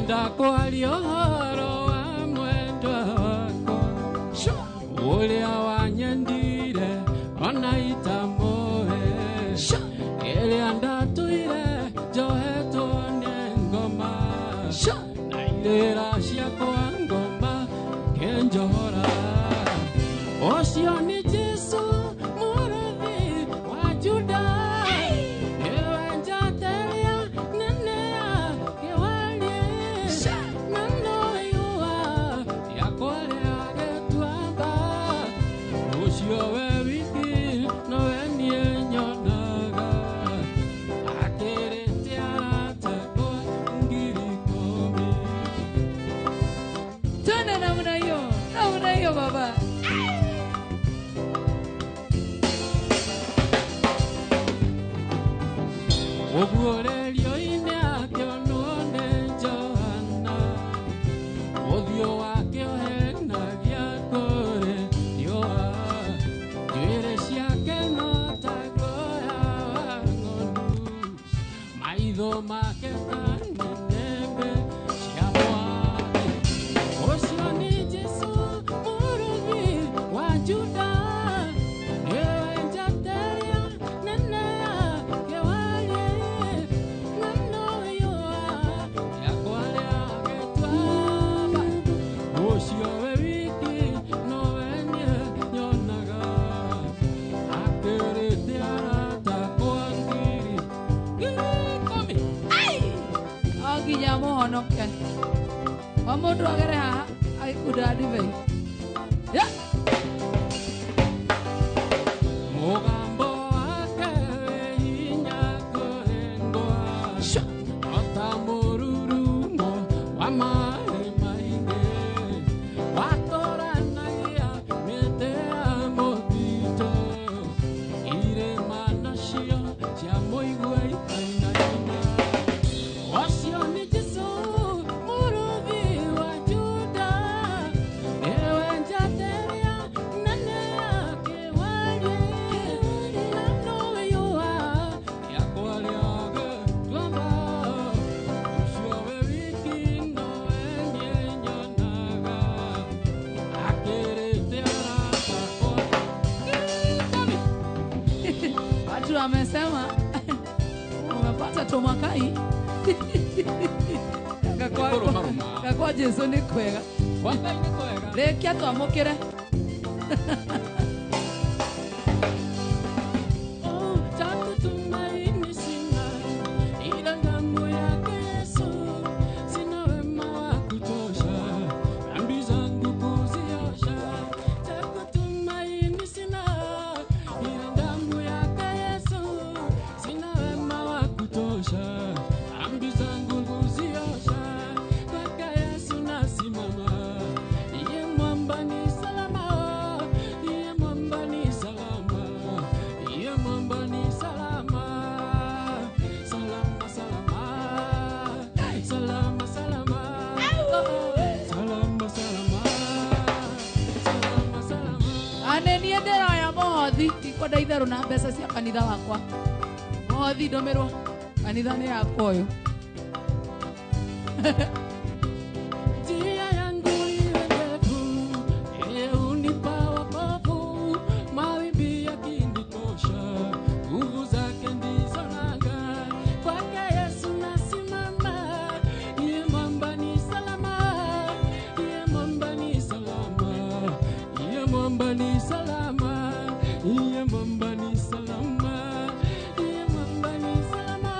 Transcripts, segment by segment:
Ngwenda kwaria ũhoro wa mwendwa wakwa ũrĩa wanyendire ona itamũĩ ĩrĩa ndatũire njohetwo nĩ ngoma na irĩra ciakwa ngoma kĩnjohora ũcio nĩ Jesũ mũrũthi wa Juda nĩwe njata ĩrĩa nene ya kĩwarie na no riũa rĩakwa rĩa gĩtuamba ũcio we wiki nowe niĩ nyonaga akĩrĩte arata akwa 10,000. Twende namna hiyo, namna hiyo baba. Ũguũrĩrio-inĩ akĩonwo nĩ Johana ũthiũ wake ũhenagia kũrĩ riũa njuĩrĩ ciake no ta guoya wa ng'ondu maitho make ta nĩnĩmbĩ cia mwaki ũcio nĩ Jesũ mũrũthi wa Juda nĩwe njata ĩrĩa nene ya kĩwarie na no riũa rĩakwa rĩa gĩtuamba ũcio we wiki nowe niĩ nyonaga akĩrĩte arata akwa 10,000. No nginya mũhonoke. O mũndũ agere haha agĩkunda ndibei. Ya! Mũgambo wake wĩ hinya kũhĩngwa o ta mũrurumo wa maĩ maingĩ watũranagia mĩtĩ ya mũtitũ irĩma nacio cia mũigua ikainaina ũcio nĩ Jesũ mũrũthi wa Juda nĩwe njata ĩrĩa nene ya kĩwarie na no riũa rĩakwa rĩa gĩtuamba ũcio we wiki nowe niĩ nyonaga akĩrĩte arata akwa 10,000. Watu wamesema umepata tomakai. Kũrũmarũma. Gakwa Jesũ nĩ kwega. Kwa Ngai nĩ kwega. Rĩkia twamũkĩre. Oh, cha kutumaini sina ila damu yake Yesu, sina wema wa kutosha, dhambi zangu kuziosha. Cha kutumaini sina ila damu yake Yesu, sina wema wa kutosha, dhambi zangu kuziosha. Kwake Yesu nasimama, iye mwamba ni salama, iye mwamba ni salama, iye mwamba ni salama, salama salama, salama salama, salama salama, salama salama. Ane niĩ ndĩroya mũhothi ndikwenda itherũ na mbeca cia kanitha wakwa. Mũhothi ndũmĩrwo kanitha nĩ yakwa ũyũ. Njia yangu iwe ndefu, yeye hunipa wokovu, mawimbi yakinitosha, nguvu zake ndizo nanga. Kwake Yesu nasimama, iye mwamba ni salama, iye mwamba ni salama, iye mwamba ni salama, iye mwamba ni salama, iye mwamba ni salama,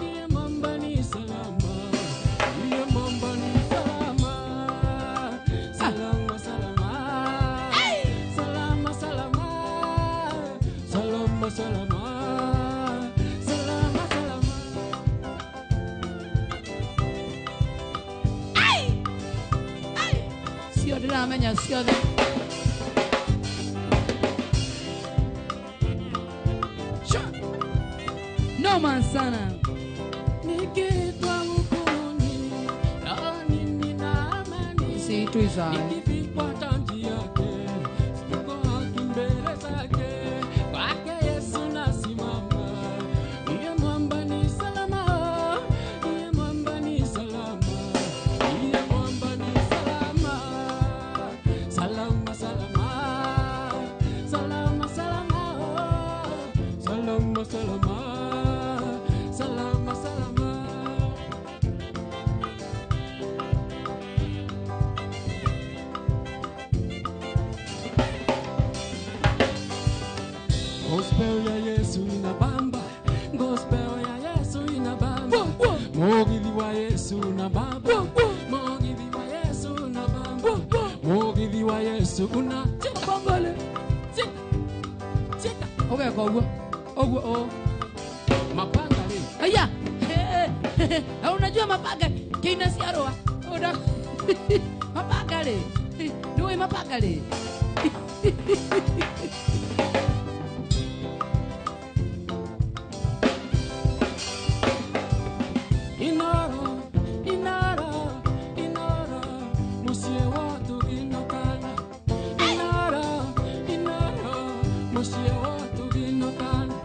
iye mwamba ni salama, iye mwamba ni salama, salama salama, salama salama, salama salama, salama salama. Cio ndĩramenya ciothe. Noma sana. Nikiitwa hukumuni, rohoni nina amani. Siitwi sawa. Nikivikwa taji yake, siko haki mbele zake. Kwake Yesu nasimama, iye mwamba ni salama, iye mwamba ni salama, Mugithi wa Yesu na baba, mugithi wa Yesu na baba, mugithi wa Yesu una Mapangale. Chika chika Ũgeka ũguo. Ũguo ũ. Mapanga rĩ. Aya. Na unajua mapanga kina ciarũa. Una mapanga rĩ. Nĩũĩ mapanga rĩ. Inoro, inoro, inoro, muciĩ wothu ginokana. Inoro, inoro, muciĩ wothu ginokana.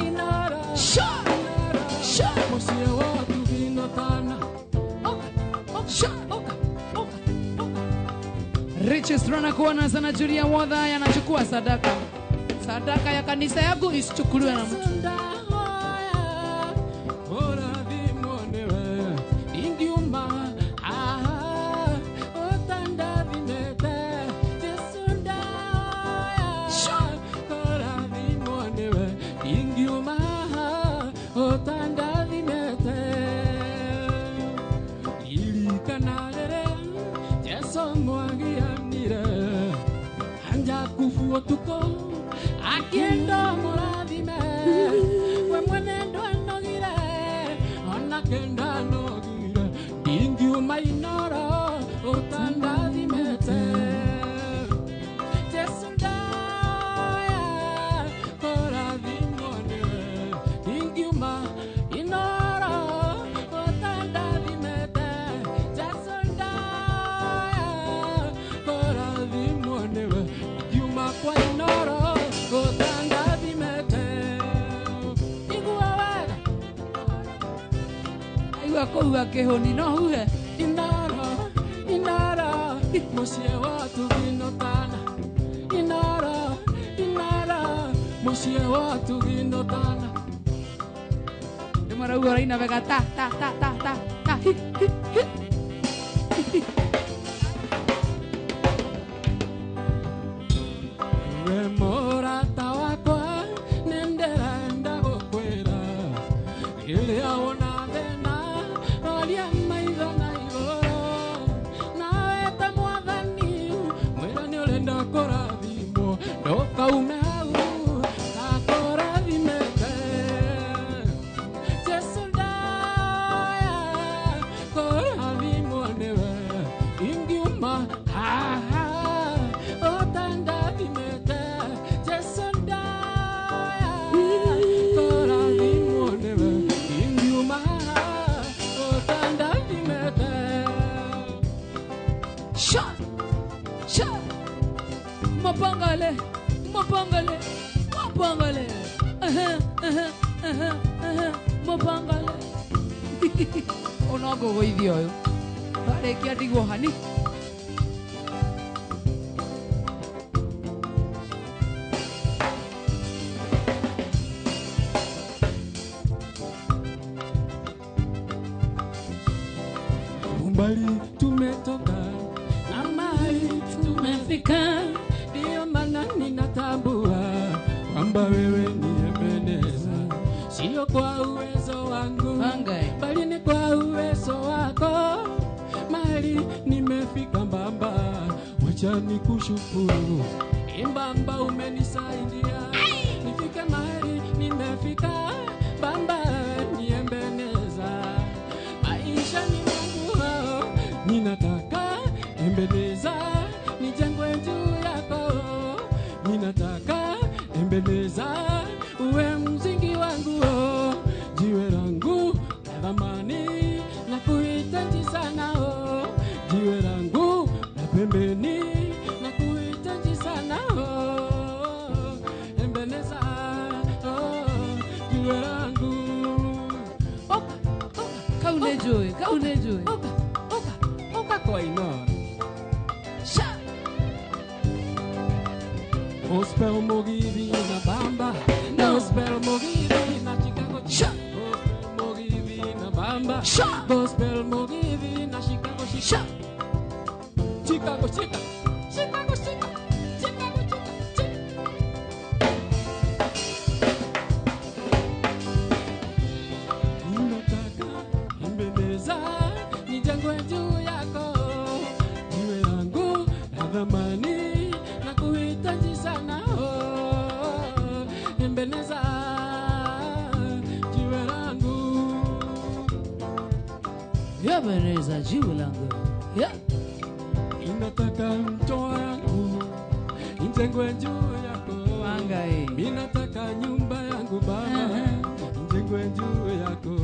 Inoro, Sha! inoro, Sha! muciĩ wothu ginokana. Oka, oka, Sha! oka, oka, oka. Riches anakuona sana Julia Wodha anachukua sadaka. Sadaka ya kanisa yangu isichukuliwe na mtu. Yesu ndahoya, ũrathimwo nĩwe, ingiuma haha ũtandathimĩte. Yesu ndahoya, ũrathimwo nĩwe, ingiuma haha ũtandathimĩte. Ririkana rĩrĩa Jesũ mwagianire Anjakubu ũtukũ akĩenda mũrathime, we mwene ndwanogire ona kenda nogire, ndingiuma Inoro ũtandathimĩte. Jesũ ndahoya kũrathimwo nĩwe, ndingiuma Inoro ũtandathimĩte. Jesũ ndahoya kũrathimwo nĩwe, ndingiuma kwa Inoro ũtandathimĩte. Igua wega. Aigua kũhua kĩhũni no huhe. Inoro, inoro, muciĩ wothu ginotana. Inoro, inoro, muciĩ wothu ginotana. Rĩmwe arauga ũraina wega ta ta ta ta ta ta hi hi hi. We mũrata wakwa nĩndĩrenda gũkwĩra, rĩrĩa wona thĩna roria maitho na igũrũ, nawe ta mwathani mwĩra nĩũrenda kũrathimwo, ndũkaume hau takũrathimĩte. Jesũ ndahoya kũrathimwo nĩwe, ingiuma haha ũtandathimĩte. Jesũ ndahoya kũrathimwo nĩwe, ingiuma haha ũtandathimĩte. Sha! Sha! Mapangale! Mapangale! Mapangale! Aha, aha, aha, aha. Mapangale! Ona ngũgũithia ũyũ. Twarĩkia ndigwo hani. Umbali tumetoka na mahali tumefika, ndiyo maana ninatambua kwamba wewe ni Ebeneza, sio kwa uwezo wangu Wangai. bali ni kwa uwezo wako. Mahali nimefika mbamba, wacha nikushukuru imbamba, umenisaidia nifike mahali nimefika mbamba, ni Ebeneza maisha ni mwangu, ninataka Ebeneza nijengwe juu yako, ninataka Ebeneza uwe msingi wangu, jiwe langu la thamani na kuhitaji sana, jiwe langu la pembeni na kuhitaji sana, Ebeneza, jiwe langu. Oka, oka, Kau nĩ njũĩ, kau nĩ njũĩ. oka, oka, oka kwa Inoro. Sha! Gospel Mugithi na Bamba. No. Gospel Mugithi na Chicago. Sha! Gospel Mugithi na Bamba. Sha! Gospel Mugithi na Chicago. Sha! Chicago, Chicago. Chicago, Chicago. Chicago, Chicago. Chicago. Ninataka ijengwe juu yako. Jiwe langu la thamani na kuhitaji sana, oh, Ebeneza, jiwe langu. Ebeneza jiwe langu. Yeah. Inataka mto wangu ijengwe juu yako. Wangai. Ninataka nyumba yangu Baba ijengwe juu yako.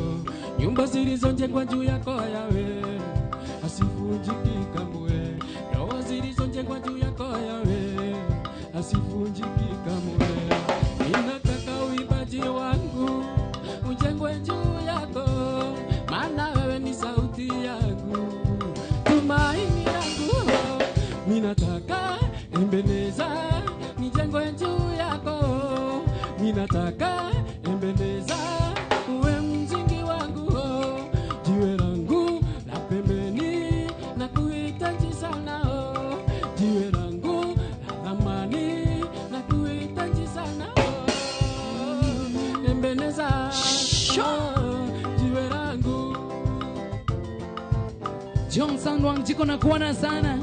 Nyumba zilizojengwa juu yako Yawe asivunjiki kamwe. Ndoa zilizojengwa juu yako Yawe asivunjiki kamwe. Ninataka uimbaji wangu ujengwe juu yako, maana wewe ni sauti yangu, tumaini langu. Ninataka Ebeneza nijengwe juu yako. Ninataka Ebeneza uwe msingi wangu, jiwe langu la pembeni na kuhitaji sana, jiwe langu la thamani na kuhitaji sana, Ebeneza, jiwe langu. Johnson Wangjiko na kuona sana.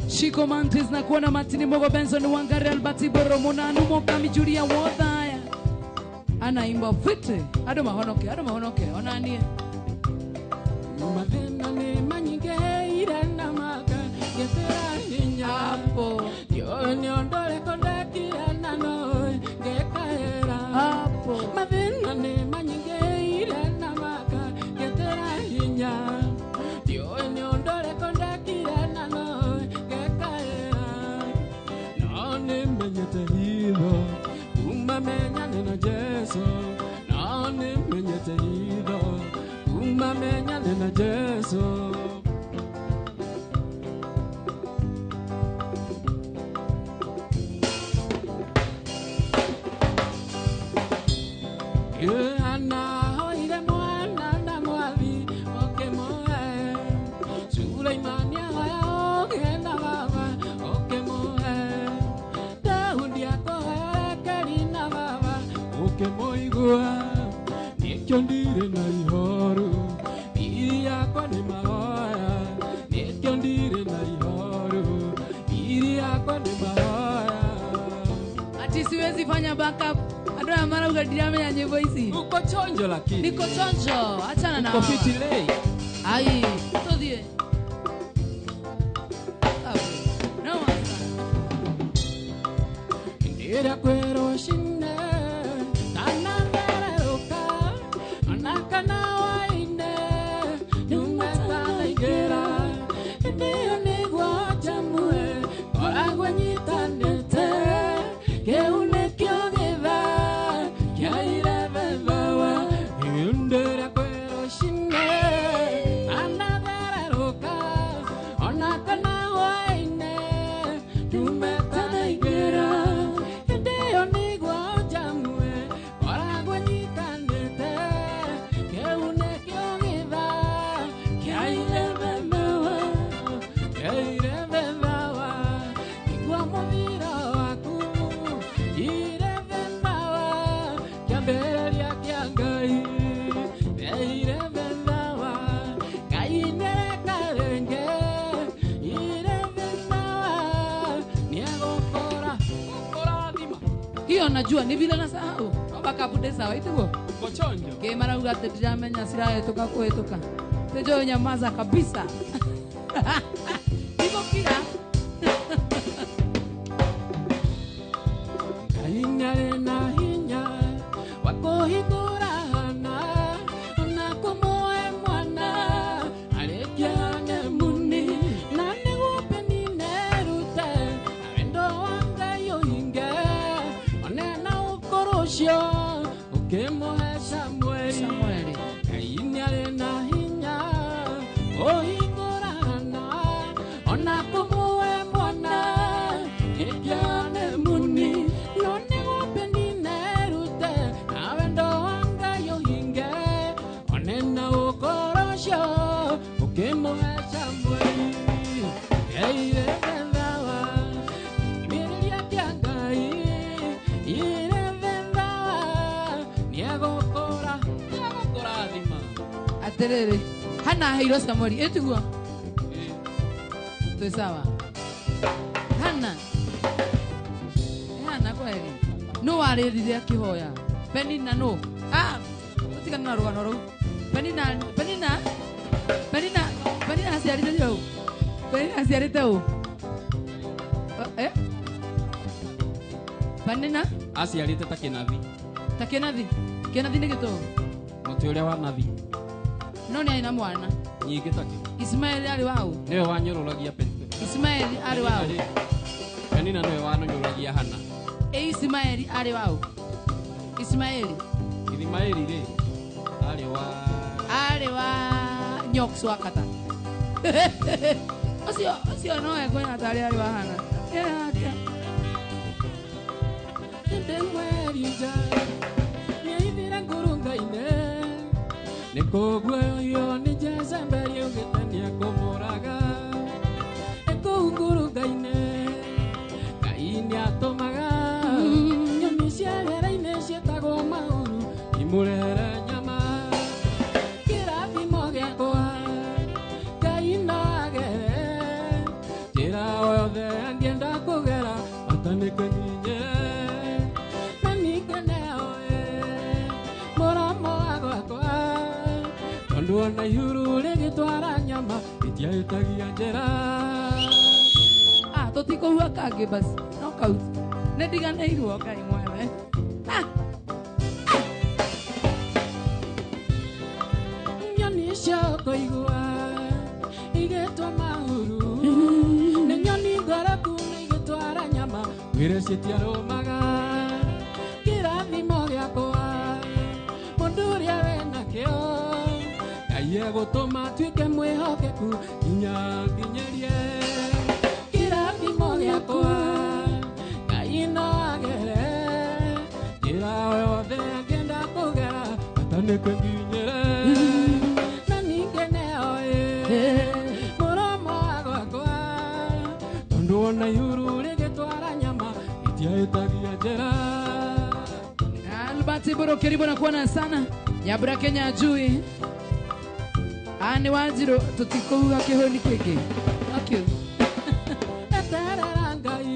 Shiko Mantis na kuona Martini Mogo Benson Wangari Albert Boro Monanu Mokami Julia Wothaya. Anaimba fiti. Ado mahonoke, ado mahonoke. Onanie. Mathena ni manyinge irena maka getera hinya. Hapo. Yo ni ondole kondakia na no gekaera. Hapo. Mathena ni manyinge irena maka getera hinya. Yo ni ondole kondakia na no gekaera. No ni menyete hitho kuma menyane na Jesu. No ni menyete hitho kuma menyane na Jesu. Ana hoire mwana na mwathi okemoe. Suleimani ahoya oge na baba okemoe. Daudi akohoya Rakeli na baba okemoigua. Nĩkĩo ndirĩ na ihoru, thiri yakwa nĩ mahoya. Nĩkĩo ndirĩ na ihoru, thiri yakwa nĩ mahoya. Ati siwezi fanya backup. Ado ya mara ukadirame ya nyimbo hizi. Uko chonjo lakini. Niko chonjo, achana na Uko hawa. fiti lei. Ai, tudie. Sawa. No wasa. Ndira kwero shine, kana ndereruka, ona kana waine, nyume tanaigera, ndiyo nĩguo njamue, ngoragwo nyitanĩte, kĩu nĩkĩo gĩthaa kĩa irebethawa. Ndira kwero shine, kana ndereruka, ona kana waine, nyume tanaigera, ndiyo nĩguo njamue, ngoragwo nyitanĩte, kĩu nĩkĩo gĩthaa kĩa irebethawa, kĩa irebethawa. Igua mũthiro waku, irebethawa, kĩambĩrĩria kĩa Ngai, irebethawa, Ngai nĩareka rĩngĩ, irebethawa, nĩegũkũra, gũkũrathima. Hiyo najua ni vile nasahau. Backup de sawa itiguo. Uko chonjo. Ke mara ugate ndiramenya sirahĩtũka kũhĩtũka. Tejo nyamaza kabisa. Niko kira. Ngai nĩarĩ na hinya wa kũhingũra hana, ona kũmũhe mwana arĩkia nemuni, na nĩguo Penina erute, na wendo wa Ngai ũhinge, one na ũkũrũ ũcio ũkĩmũhe Samueli. Samueli. Ngai nĩarĩ na hinya kũhingũra hana, ona kũmũhe mwana arĩkia nemuni, no nĩguo Penina erute, na wendo wa Ngai ũhinge, one na ũkũrũ ũcio ũkĩmũhe Samueli. Irebethawa, kĩambĩrĩria kĩa Ngai, irebethawa, nĩegũkũra, nĩegũkũrathima. Atĩrĩrĩ, hana aheirwo Samueli ĩtiguo. Twĩ sawa. Hana. Hana kweli. No warĩrire akĩhoya. Penina no. Ah, tũtigane na rũgano rũu. Penina, Penina. Penina, Penina aciarĩte ũ? Penina aciarĩte ũ? Eh? Penina aciarĩte ta kĩnathi. Ta kĩnathi. Kĩnathi nĩ gĩtũ. Mũtĩ ũrĩa wa nathi. No nĩ arĩ na mwana. Nyingĩ takĩ. Ismaeli arĩ waũ? Nĩwe wanyũrũragia Penina. Ismaeli arĩ waũ? Penina nĩwe wanyũrũragia Hana. Ĩ Ismaeli arĩ waũ? Ismaeli. Ismaeli rĩ arĩ wa arĩ wa Nyoks wa Kata. Ũcio ũcio no ekwĩra tarĩ arĩ wa Hana. Yake. Ndemwerija nĩaithire ngurunga-inĩ nĩkũguoyohio nĩ Jezebeli augĩte nĩekũmũraga ĩkũu ngurunga-inĩ Ngai nĩatũmaga nyoni cia rĩera-inĩ ciĩtagwo mahuru imũrehere nyama kĩrathimo gĩakwa Ngai no agere njĩra o yothe angĩenda kũgera bata nĩ kũnyinyĩre na ningĩ nĩoĩ mũromo wa gwakwa tondũ ona ihuru rĩgĩtwara nyama rĩtiahĩtagia njĩra. Ah, tũtikũhua kangĩ basi. No kau. Nĩ ndiganĩirwo Ngai mwene. Ah. Nyoni cia kũigua igĩtwa mahuru nĩ nyoni ngoroku na igĩtwara nyama wĩre citiarũmaga kĩrathimo gĩakwa mũndũ ũrĩa wĩnakĩo Ngai egũtũma atuĩke mwĩhokeku nginya nginyĩrie kĩrathimo gĩakwa Ngai no agere njĩra o yothe angĩenda kũgera bata nĩ kũnginyĩre na ningĩ nĩoĩ mũromo wa gwakwa tondũ ona ihuru rĩgĩtwara nyama itiahĩtagia njĩra. Albert Boro karibu na kuona sana. Nyabura Kenya ajui. Ah, nĩ Wanjirũ tũtikũhuha kĩhũni kĩngĩ. Thank you. Eterera Ngai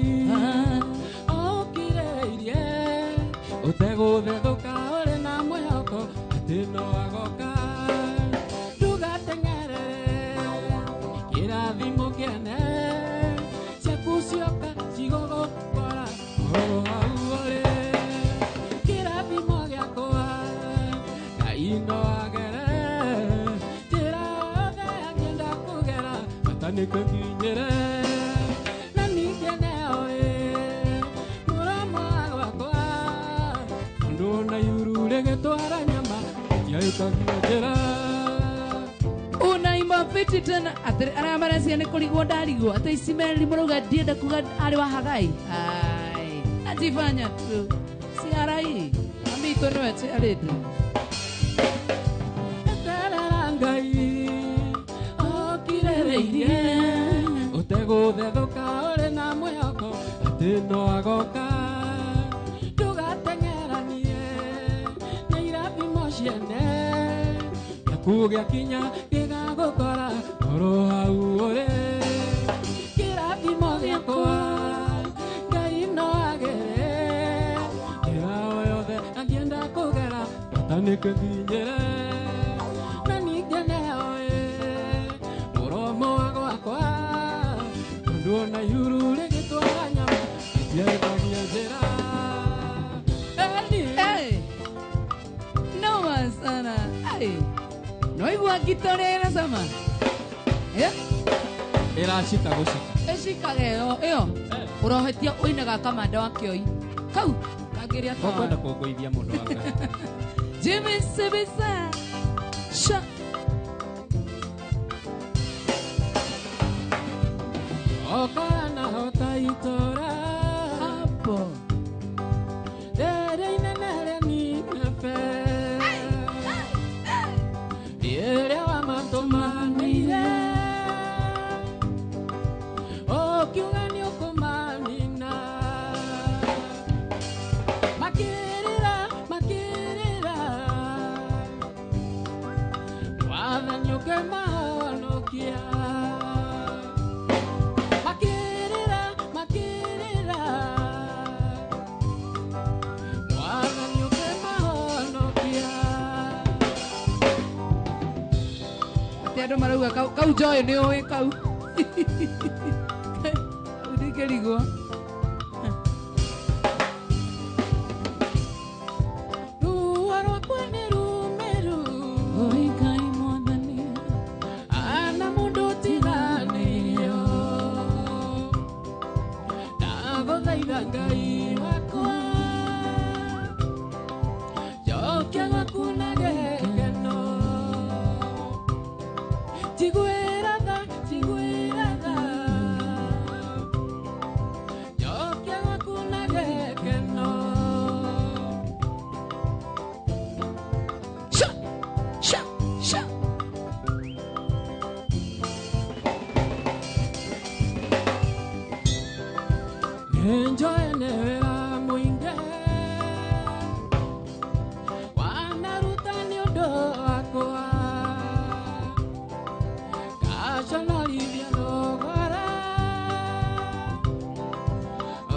ũkirĩrĩirie ũtegũthethũka ũrĩ na mwĩhoko atĩ no agoka ndũgateng'ere kĩrathimo kĩene ciaku cioka cigũgũkora oro hau ũrĩ kĩrathimo gĩakwa Ngai no agere njĩra yothe angĩenda kũgera bata nĩ kũnginyĩre na ningĩ nĩoĩ mũromo wa gwakwa tondũ ona ihuru rĩgĩtwara nyama rĩtiahĩtagia njĩra. Unaimba fiti tena. Atĩ arĩa marecia nĩ kũrigwo ndarigwo atĩ Ismaeli mũrauga ndienda kuga arĩ wa Hagai. Ai, ajifanya tu. Si arai. Mami itũ nĩwe ciarĩte. Eterera Ngai ũkirĩrĩirie ũtegũthethũka ũrĩ na mwĩhoko atĩ no agoka ndũgateng'eranie na irathimo ciene gĩaku gĩakinya gĩgagũkora oro hau ũrĩ kĩrathimo gĩakwa Ngai no agere njĩra o yothe angĩenda kũgera bata nĩ kũnginyĩre na ningĩ nĩoĩ mũromo wa gwakwa tondũ ona ihuru rĩgĩtwara nyama rĩtiahĩtagia njĩra. Eni. Hey. Noma sana. Ai. Noigua ngita ũrĩa ĩracama. Eh? Ĩracika gũcika. Ĩcikaga ĩyo ĩyo. Ũrohetia ũinaga kamanda wa kĩoi. Kau kangĩrĩa Ũkwenda tawa. kũngũithia mũndũ wa Ngai. Jimmy Sibisa. Sha. Okora nahota itũra Hapo. rĩrĩa inene rĩa Nineve rĩrĩa wamatũmanĩire ũkiuga nĩũkũmanina makĩrĩra makĩrĩra wathani ũkĩmahonokia. Andũ marauga kau Joy nĩ ũĩ kau. Kau ndingĩrigwo. Ruo rwakwa nĩ rumĩru. Oi Ngai mwathani. Ana mũndũ ũtiganĩirio. Ndagũthaitha Ngai wakwa, njokia gwaku na gĩkeno. Njiguĩra tha, njiguĩra tha. Njokia gwaku na gĩkeno. Sha, sha, sha. Nĩnjoe nĩ wĩra mũingĩ wanaruta nĩ ũndũ wakwa, ngaconorithia thogora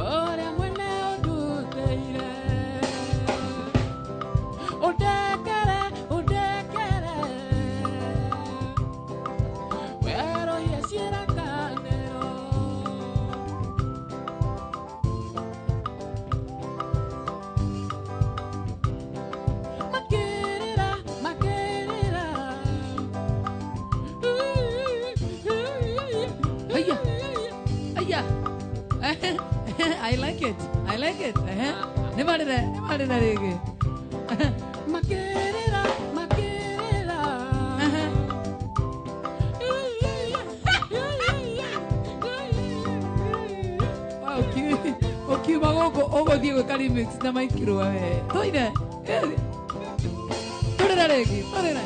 ũrĩa mwene ũndutĩire. Ũndekere, ũndekere, werũhie ciĩrakanĩro. Makirira, makirira. Aya. Aya. I like it. I like it. Nĩ marĩre, nĩ marĩre rĩngĩ. Makirira, makirira. Ũkiuma gũkũ ũgũthiĩ gwĩka remix na Mike Rũa we. Tũine. Tũrĩre rĩngĩ, tũrĩre.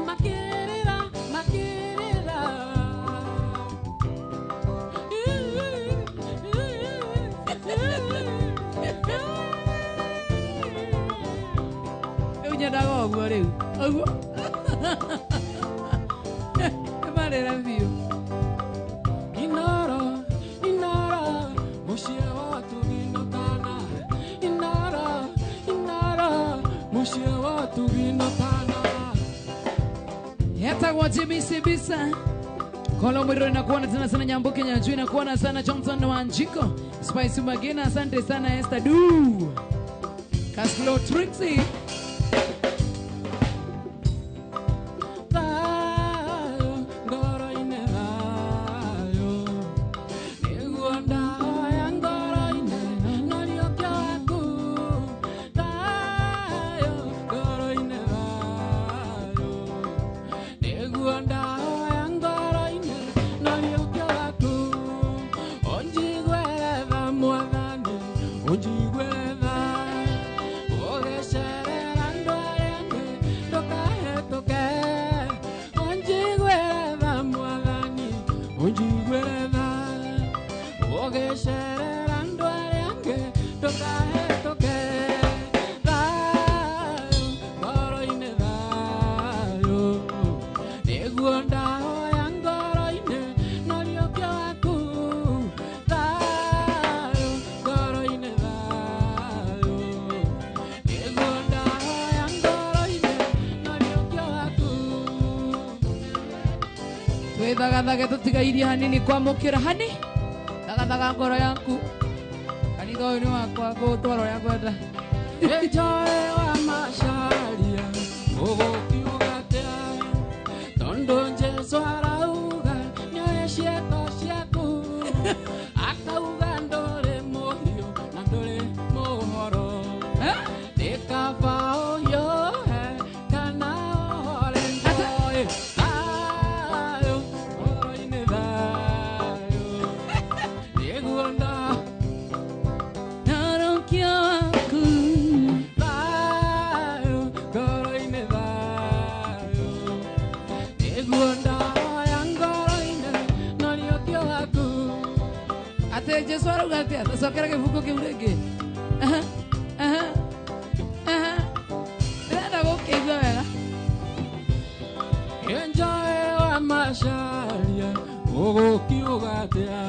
Makirira, makirira. Rĩu nyendaga ũguo rĩu. Ũguo. Nĩ marĩre biũ. Inoro, inoro, mũciĩ wa tũginotana. Inoro, inoro, mũciĩ wa tũginotana. Yetagwo Jimmy Sibisa. Kolo Mwiro nakuona tena sana, Nyambuke Nyanjui nakuona sana, Johnson Wanjiko, Spice Magina, asante sana Esther Du. Caslo Trixie. Thayo, ngoro-inĩ thayũ. Nĩguo ndahoya ngoro-inĩ, no riũkio waku. Thayũ, ngoro-inĩ thayũ. Nĩguo ndahoya ngoro-inĩ, no riũkio waku. Ũnjiguĩre tha Mwathani, ũnjiguĩre tha. Ũgĩcerera andũ arĩa angĩ, ndũkahĩtũke. Ũnjiguĩre tha Mwathani, ũnjiguĩre tha. Ũgĩcerera andũ arĩa angĩ, ndũkahĩtũke. Thayũ, ngoro-inĩ thayũ. Nĩguo ndahoya ngoro-inĩ, no riũkio waku. Thayũ, ngoro-inĩ thayũ. Nĩguo ndahoya ngoro-inĩ, no riũkio waku. Twĩthagathage tũtigairie hanini kwamũkĩra hani. Thagathaga ngoro yaku. Kanitha ũyũ nĩ wakwa ngũgũtwara ũrĩa ngwenda. Njoe wa macaria ũgũkiuga atĩa, tondũ Jesũ arauga nĩoĩ ciĩko ciaku, akauga ndũrĩ mũhiũ na ndũrĩ mũhoro. Eh? Nĩ kaba ũhiũhe kana ũhore. Njoe thayũ, ngoro-inĩ thayũ. Nĩguo nda Narũkio waku. Thayũ, ngoro-inĩ thayũ. Nĩguo ndahoya ngoro-inĩ, no riũkio waku. Atĩ Jesũ arauga atĩa? Tũcokere gĩbungo kĩu rĩngĩ. Aha, aha, aha. Ndĩrenda gũkĩigua wega. Njoe wa macaria ũgũkiuga atĩa,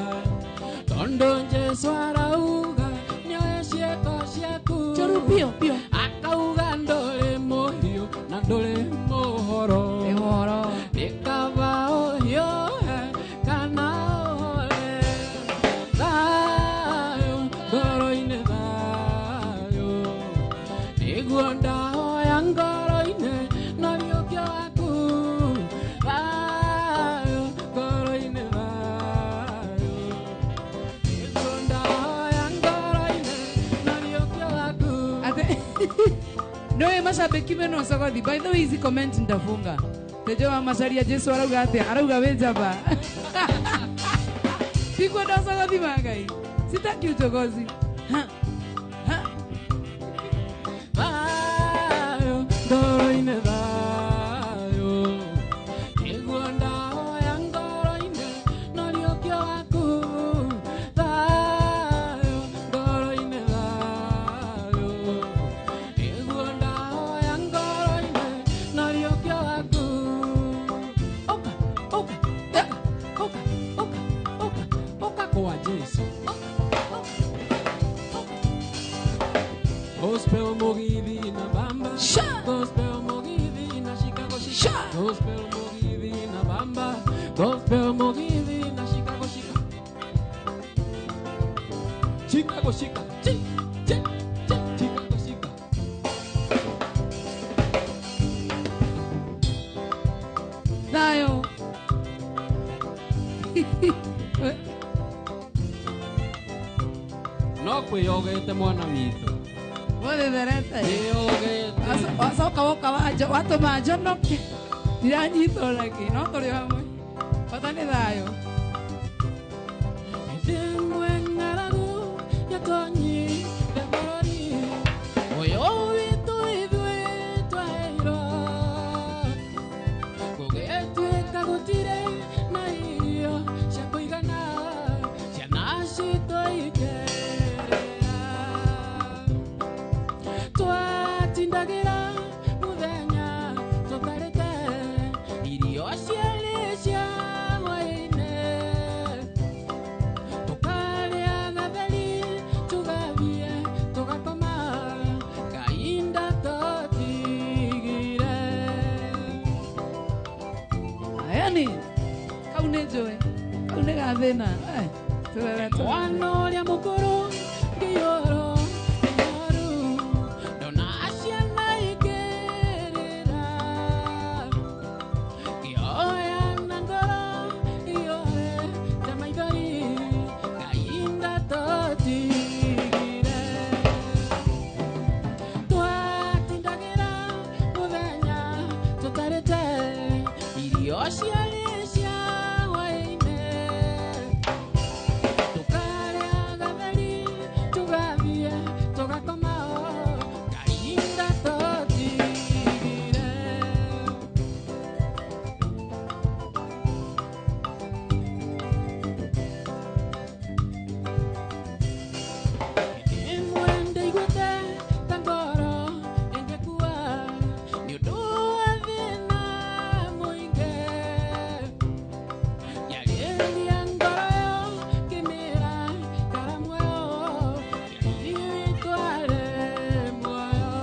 tondũ Jesũ arauga nĩoĩ ciĩko ciaku, Njũru biũ biũ. Akauga ndũrĩ mũhiũ na ndũrĩ mũhoro. Mashabiki meno ucogothi. By the way, hizi comment nitafunga. Tejo wa Macharia Jesu arauga atia? Arauga we njamba. Tikwenda ucogothi wa Ngai. Sitaki uchokozi. Ha. Ha. Thayo, ngoro-inĩ thayo. Nĩguo ndahoya ngoro-inĩ, no ũriũkio waku. Thayo, ngoro-inĩ thayo. Nĩguo ndahoya ngoro-inĩ, no ũriũkio waku. Ũka, ũka, ũka, ũka, ũka, ũka, ũka kwa Jesu. Ũka, ũka, ũka. Gospel Mugithi na Bamba. Sha! Gospel Mugithi na Chicago Shika. Sha! Gospel Mugithi na Bamba. Gospel Mugithi na Chicago Shika. Chicago Shika. Chi, chi, chi, Chicago Shika. Thayo. No kwiyogete mwana witũ. Wothetherete. Kwiyogete. Wacoka woka watũma njonoke. Ndiranyitwo nakĩ, no tũrĩ o hamwe. Bata nĩ thayũ. Hĩndĩ ĩmwe ng'aragu yatonyire bũrũri ũyũ witũ ithuĩ twaheirwo. Gũgĩtuĩka gũtirĩ na irio cia kũigana, ciana citũ ikĩrĩra. Twatindagĩra mũthenya tũtarĩte irio ciarĩ cia hwaĩ-inĩ. Tukarĩa gatheri tũgathiĩ tũgakoma Ngai ndatũtigire. Ayani. Kau nĩ njũĩ. Kau nĩ gathĩna. Eh, tũrere tũrere. Mwana ũrĩa mũkũrũ ngĩiyũrwo nĩ ihoru, ndona ciana ikĩrĩra. Ngĩhoya na ngoro iyũrĩte maithori, Ngai ndatũtigire. Twatindagĩra mũthenya tũtarĩte irio ciarĩ cia hwaĩ-inĩ. Tukarĩa gatheri tũgathiĩ tũgakoma Ngai ndatũtigire. Hĩndĩ ĩmwe ndaiguĩte ta ngoro ĩngĩkua nĩ ũndũ wa thĩna mũingĩ. Ngĩarĩria ngoro ĩyo ngĩmĩra ikara muoyo, Ngai witũ arĩ muoyo.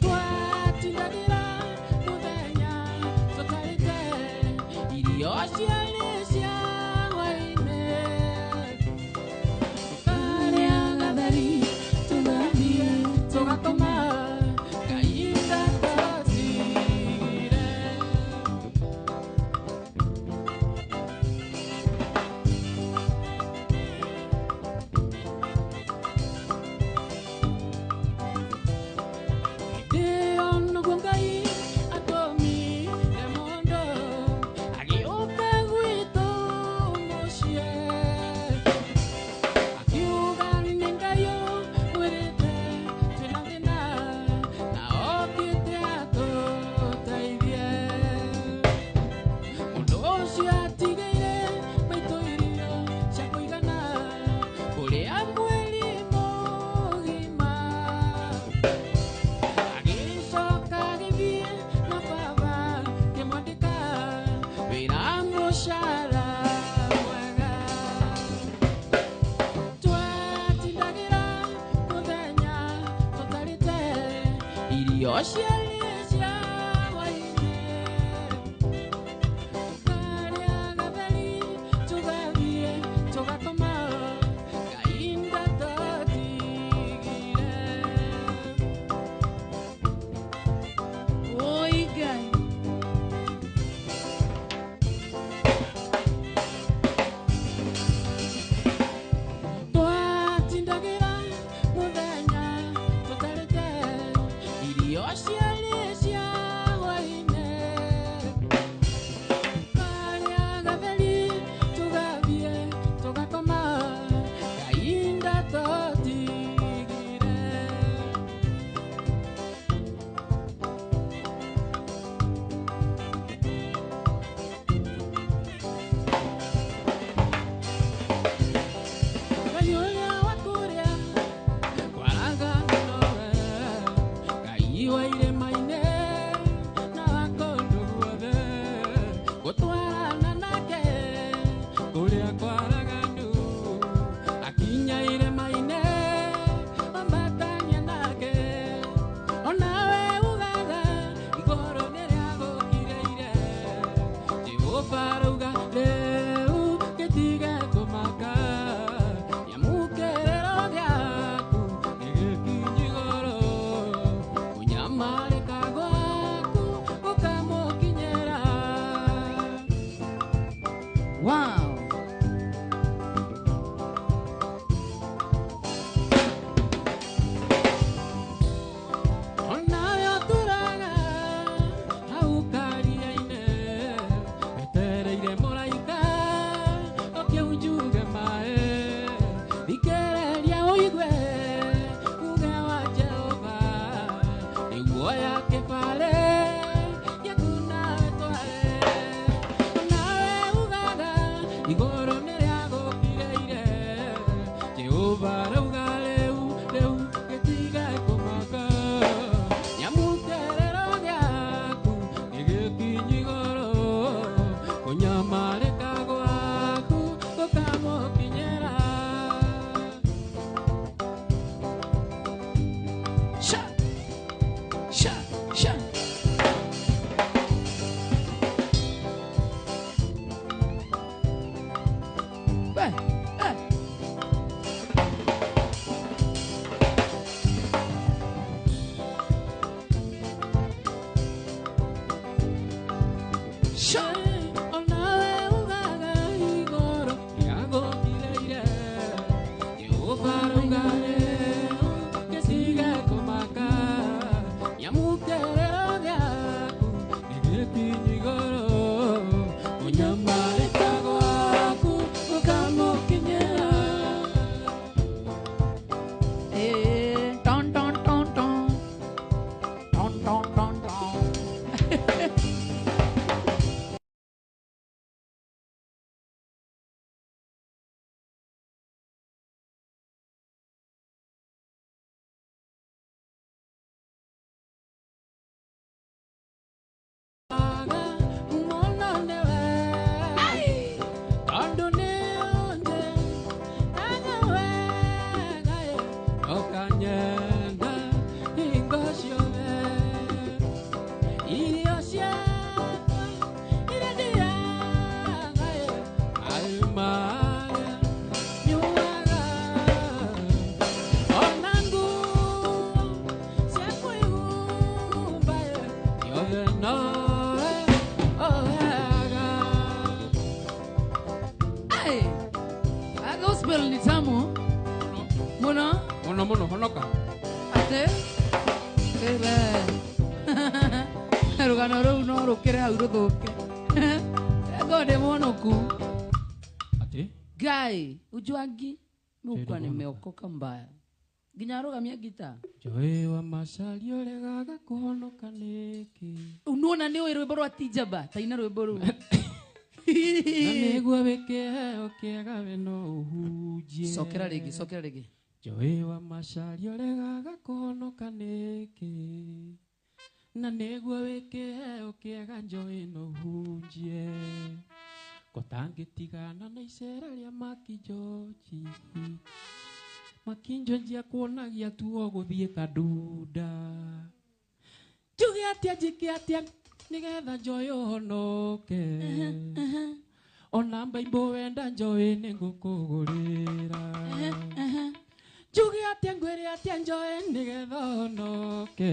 Twatindagĩra mũthenya tũtarĩte irio ciarĩ cia hwaĩ-inĩ. Tũkarĩa gatheri tũgathiĩ tũgakoma Ngai ndatũtigire. Hĩndĩ ĩyo nĩguo Ngai atũmire mũndũ agĩũka gwitũ mũciĩ. Akiuga nĩ Ngai ũmwĩrĩte twĩna thĩna na okĩte atũteithie. Mũndũ ũcio atigĩire maitũ irio cia kũigana kũrĩa mweri mũgima. Agĩcoka agĩthiĩ na baba kĩmwandĩka wĩra mũcara mwega. Twatindagĩra mũthenya tũtarĩte irio ciarĩ cia hwaĩ-inĩ. Tũkarĩa gatheri tũgathiĩ tũgakoma Ngai ndatũtigire. Oi Ngai. Twatindagĩra mũthenya tũtarĩte Jehova rauga rĩu gĩtige kũmaka nyamũkĩrĩro gĩaku nĩgĩkinyi igũrũ kũnyamarĩka gwaku gũkamũkinyĩra. Wow. Onawe ũtũraga hau karia-inĩ wetereire mũraika oke unjuge maĩ thikĩrĩria ũigue uge wa Jehova nĩguo ya kĩbarĩ gĩaku nawe tware. Onawe ugaga igũrũ nĩrĩagũkirĩire Jehova rauga rĩu rĩu gĩtige kũmaka nyamũkĩrĩro gĩaku nĩgĩkinyi igũrũ kũnyamarĩka gwaku gũkamũkinyĩra. Sha. Sha. Sha. We. Eh. Sha. Onawe ugaga igũrũ nĩagũkirĩire Jehova rauga rĩu gĩtige kũmaka nyamũkĩrĩro gĩaku nĩgĩkinyi igũrũ kũnyamarĩka gwaku gũkamũkinyĩra. Eh, ton ton ton ton. Ton ton ton ton. Aga mũno nĩwe tondũ nĩũnjĩ aga wega ĩ, ũkanyenda hingo ciothe irio ciakwa iria ndĩaga ĩ, maĩ marĩa nyuaga ona nguo cia kwĩhumba ĩ, ciothe nowe ũheaga. Ai. Ah, gospel ni tamu. Muno. Mũno mũno honoka. Ate. Ebe. Rũgano rũu no rũkĩre hau rũthũke. Ngo ndĩ mwonoku. Atĩ Guy, ujuangi mukwa Ndĩrenda nimeokoka mbaya. Nginya arũgamia ngita. Njoĩ wa macaria ũregaga kũhonoka nĩkĩ Nuona nĩ ũĩ rwĩmbo rwa Tijaba, taina rwĩmbo rũu. Na nĩguo wĩ kĩheo kĩega we no ũhunjie. Cokera rĩngĩ, cokera rĩngĩ. Njoĩ wa macaria ũregaga kũhonoka nĩkĩ na nĩguo wĩ kĩheo kĩega njoĩ no ũhunjie kotangĩtigana na icera rĩa makinjoji makinjonji akuonagia tu o gũthiĩ kandunda njuge atĩa njĩke atĩa nĩgetha njoĩ ũhonoke ona mbaimbũ wenda njoĩ nĩngũkũgũrĩra njuge atĩa ngwĩre atĩa njoĩ nĩgetha ũhonoke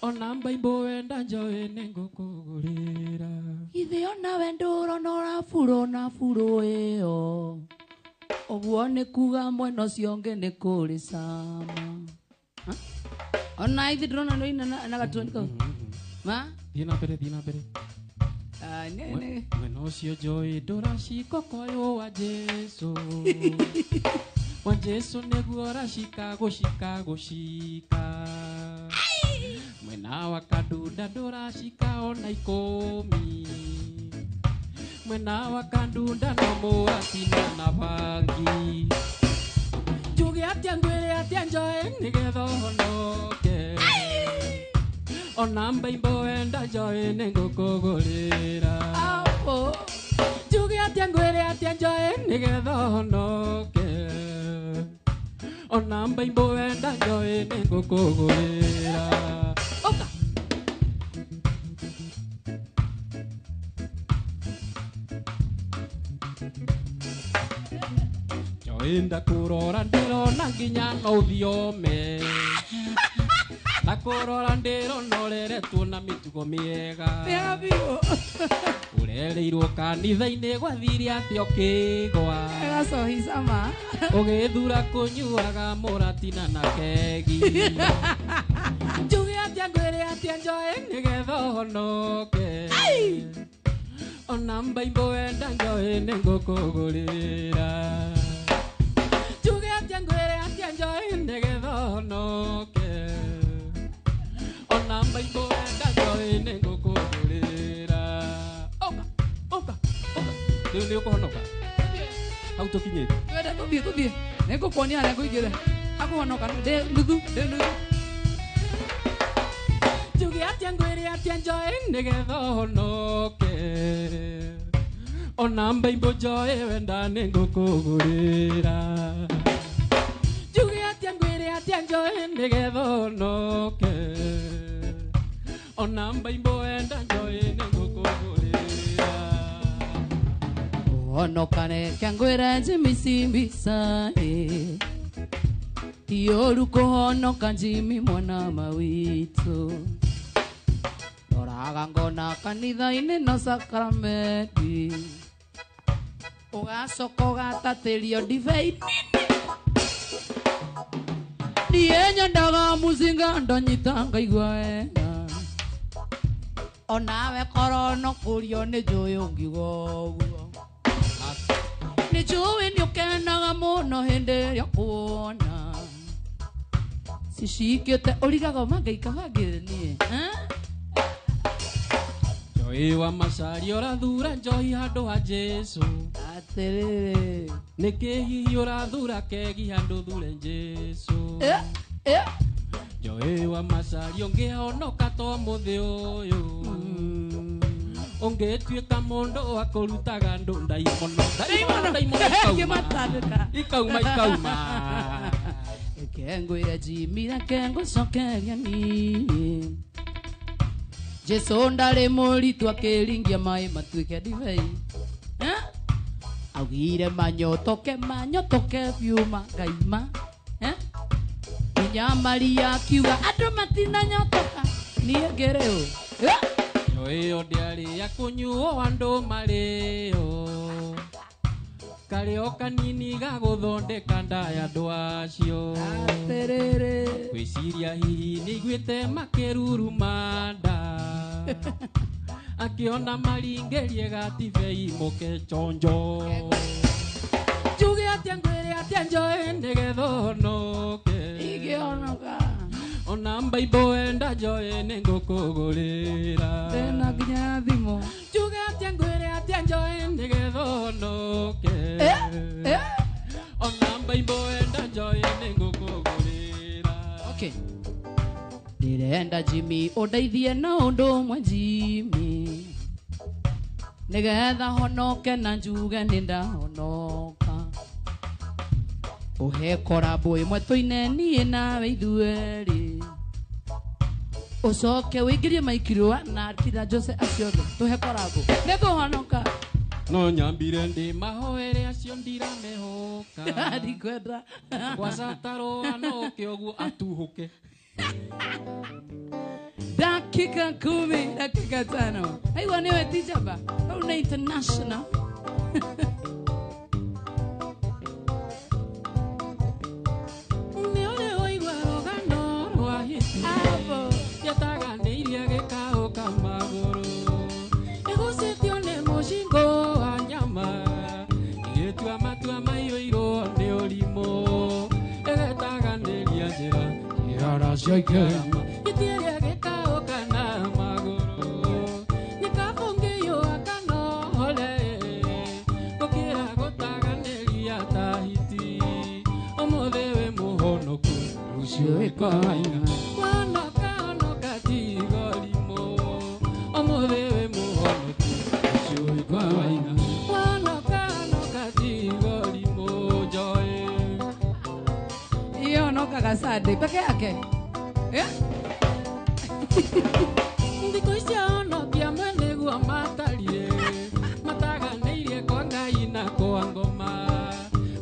ona mbaimbũ wenda njoĩ nĩngũkũgũrĩra. Githĩ onawe ndũrona ũraburwo na burũ ĩyo ũguo nĩ kuga mwena ũcio ũngĩ nĩ kũrĩ cama. Ha? Ona ithi ndĩrona nĩ ũina na gatoni kau ma. Thiĩ na mbere, thiĩ na mbere. Ah, nĩ Mwena ũcio njoĩ ndũracika koyũ wa Jesu wa Jesu nĩguo ũracika gũcika gũcika mwena wa kandunda ndũracika ona ikũmi mwena wa kandunda no mũratina na bangi njuge atĩa ngwĩre atĩa njoĩ nĩgetha ũhonoke ona mbaimbo wenda njoĩ nĩngũkũgũrĩra Apo. njuge atĩa ngwĩre atĩa njoĩ nĩgetha ũhonoke ona mbaimbo wenda njoĩ nĩngũkũgũrĩra. Oka. Njoĩ ndakũrora ndĩrona nginya no ũthiome. Ndakũrora ndĩrona ũreretwo na mĩtugo mĩega. Mĩega biũ. Ũrereirwo kanitha-inĩ gwathire atĩa ũkĩgwa. Gacohi cama. Ũgĩthura kũnyuaga mũratina na kegi. Njuge atĩa ngwĩre atĩa njoe nĩgetha ũhonoke. Ona mbaimbo wenda njoe nĩngũkũgũrĩra. Njuge atĩa ngwĩre atĩa njoe nĩgetha ũhonoke. Ona mbaimbo wenda njoe nĩngũkũgũrĩra. Ũka, ũka, ũka. Rĩu nĩ ũkũhonoka. Hau tũkinyĩte. Twende tũthiĩ tũthiĩ. Nĩngũkuonia harĩa ngũingĩra. Hakũhonoka ndĩ nuthu, ndĩ nuthu. Njuge atĩa ngwĩre atĩa njoe nĩgetha ũhonoke. Ona mbaimbo njoe wenda nĩngũkũgũrĩra. Njuge atĩa ngwĩre atĩa njoe nĩgetha ũhonoke. Ona mbaimbo wenda njoe nĩngũkũgũrĩra. Ũhonoka reke ngwĩre Jimmy Simbisa ĩ. Ti ũru kũhonoka Jimmy mwana ma witũ. Ndoraga ngona kanitha-inĩ no sakramenti. Ũgacoka ũgatatĩrio ndibei nini. Niĩ nyendaga mũcinga ndanyita ngaigua wega. Onawe korwo no kũrio nĩ njũĩ ũngiuga ũguo. Nĩ njũĩ nĩ ũkenaga mũno hĩndĩ ĩrĩa ũkuona. Cicikĩte ũrigaga mangaika bangĩrĩ niĩ. Njoĩ wa Macharia ũrathura njohi handũ ha Jesũ. Atĩrĩrĩ. Nĩkĩ hihi ũrathura kegi handũ thure Jesũ. Njoĩ wa Macharia ũngĩhonoka to mũthĩ ũyũ. Ũngĩtuĩka mũndũ wa kũrutaga andũ ndaimono. Ndaimono, ndaimono ikauma. Kĩmatandĩka. Ikauma, ikauma. Reke ngwĩre Jimmy, reke ngũcokerie niĩ. Jesũ ndarĩ mũritũ akĩringia maĩ matuĩke ndibei. Augire manyotoke, manyotoke biũ mangaima. Nginya Maria akiuga andũ matinanyotoka. Niĩ ngĩrĩ ũ? Njoĩ ĩyo ndĩarĩ ya kũnyuo andũ marĩo. Karĩo kanini ga gũthondeka nda ya andũ acio. Atĩrĩrĩ. Ngwĩciria hihi nĩaiguĩte makĩruruma nda. Akĩona maringĩrie gatibei mũke chonjo. Njuge atĩa ngwĩre atĩa njoe nĩgetha ũhonoke. Ingĩhonoka. Ona mbaimbo wenda njoe nĩngũkũgũrĩra. Ndĩna nginya ya thimũ. Njuge atĩa ngwĩre atĩa njoe nĩgetha ũhonoke. Ona mbaimbo wenda njoe nĩngũkũgũrĩra. Okay. Ndĩrenda Jimmy ũndeithie na ũndũ ũmwe Jimmy. Nĩgetha honoke na njuge nĩ ndahonoka. Ũhe korabo ĩmwe tũine niĩ nawe ithuerĩ. Ũcoke ũingĩrie maikirũa na kira Jose acio othe tũhe korabo. Nĩngũhonoka. No nyambire ndĩ mahoere acio ndiramehoka. Ndikwenda. Gwacatarũa no ũke ũguo atuhũke. Dakika 10, dakika 5. Aigua nĩwe ti njamba. Hau nĩ international. Nĩ ũrĩ waigua rũgano rwa hiti. Abo. Yataganĩirie gĩkaũka magũrũ. Ĩgucĩtio nĩ mũcingo wa nyama. Ĩgĩtua matua maiyũirwo nĩ ũrimũ. Ĩgetaganĩria njĩra ĩrora ciaikara. Itiĩrĩa gĩkaũka na magũrũ. Nĩkabũngĩyũa kana ũhore. Gũkĩra gũtaganĩria ta hiti. Ũmũthĩ wĩ mũhonoku, rũciũ wĩkoina. Wonoka, honoka tiga ũrimũ. Ũmũthĩ wĩ mũhonoku, rũciũ wĩkoina. Wonoka, honoka tiga ũrimũ, njoĩ. Iyo honokaga Sunday peke yake. Thikũ ici ahonokia amwe nĩguo matariĩ. Mataganĩirie kwa Ngai na kwa ngoma.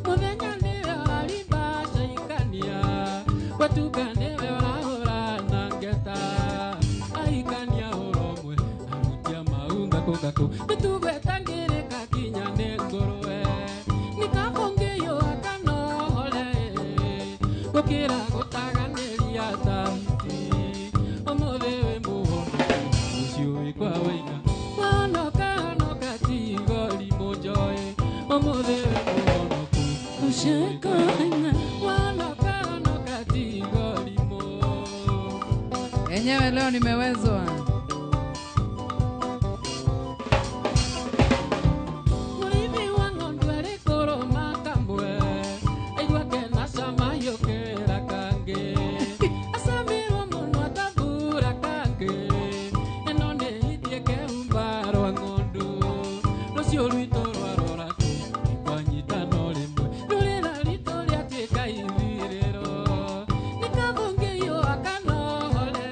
Mũthenya nĩ gaku mĩtugo ĩtangĩrĩka kinya nĩ ngũrwe nĩkabũngĩywo akanohore gũkĩra gũtaganĩria tahiti ũmũthĩ wĩ mũhonoku rũciũ wĩ kwa waina wanoka honoka tigo rimũ njoĩ ũmũthĩ wĩ mũhonoku rũciũ wĩ kwa waina wanoka honoka tigo rimũ. Enyewe leo nimewezwa. Mũrĩithi wa ng'ondu arĩ kũrũma kamwe aigua kena cama yũkĩra kangĩ acamirwo mũno atambura kangĩ ĩno nĩ hiti ĩkehumba rwa ng'ondu rũciũ rwitũ rwarora kũ kwanyitano rĩmwe rũrĩra ritũ rĩatuĩka ithirĩro nĩkabũngĩywo akanohore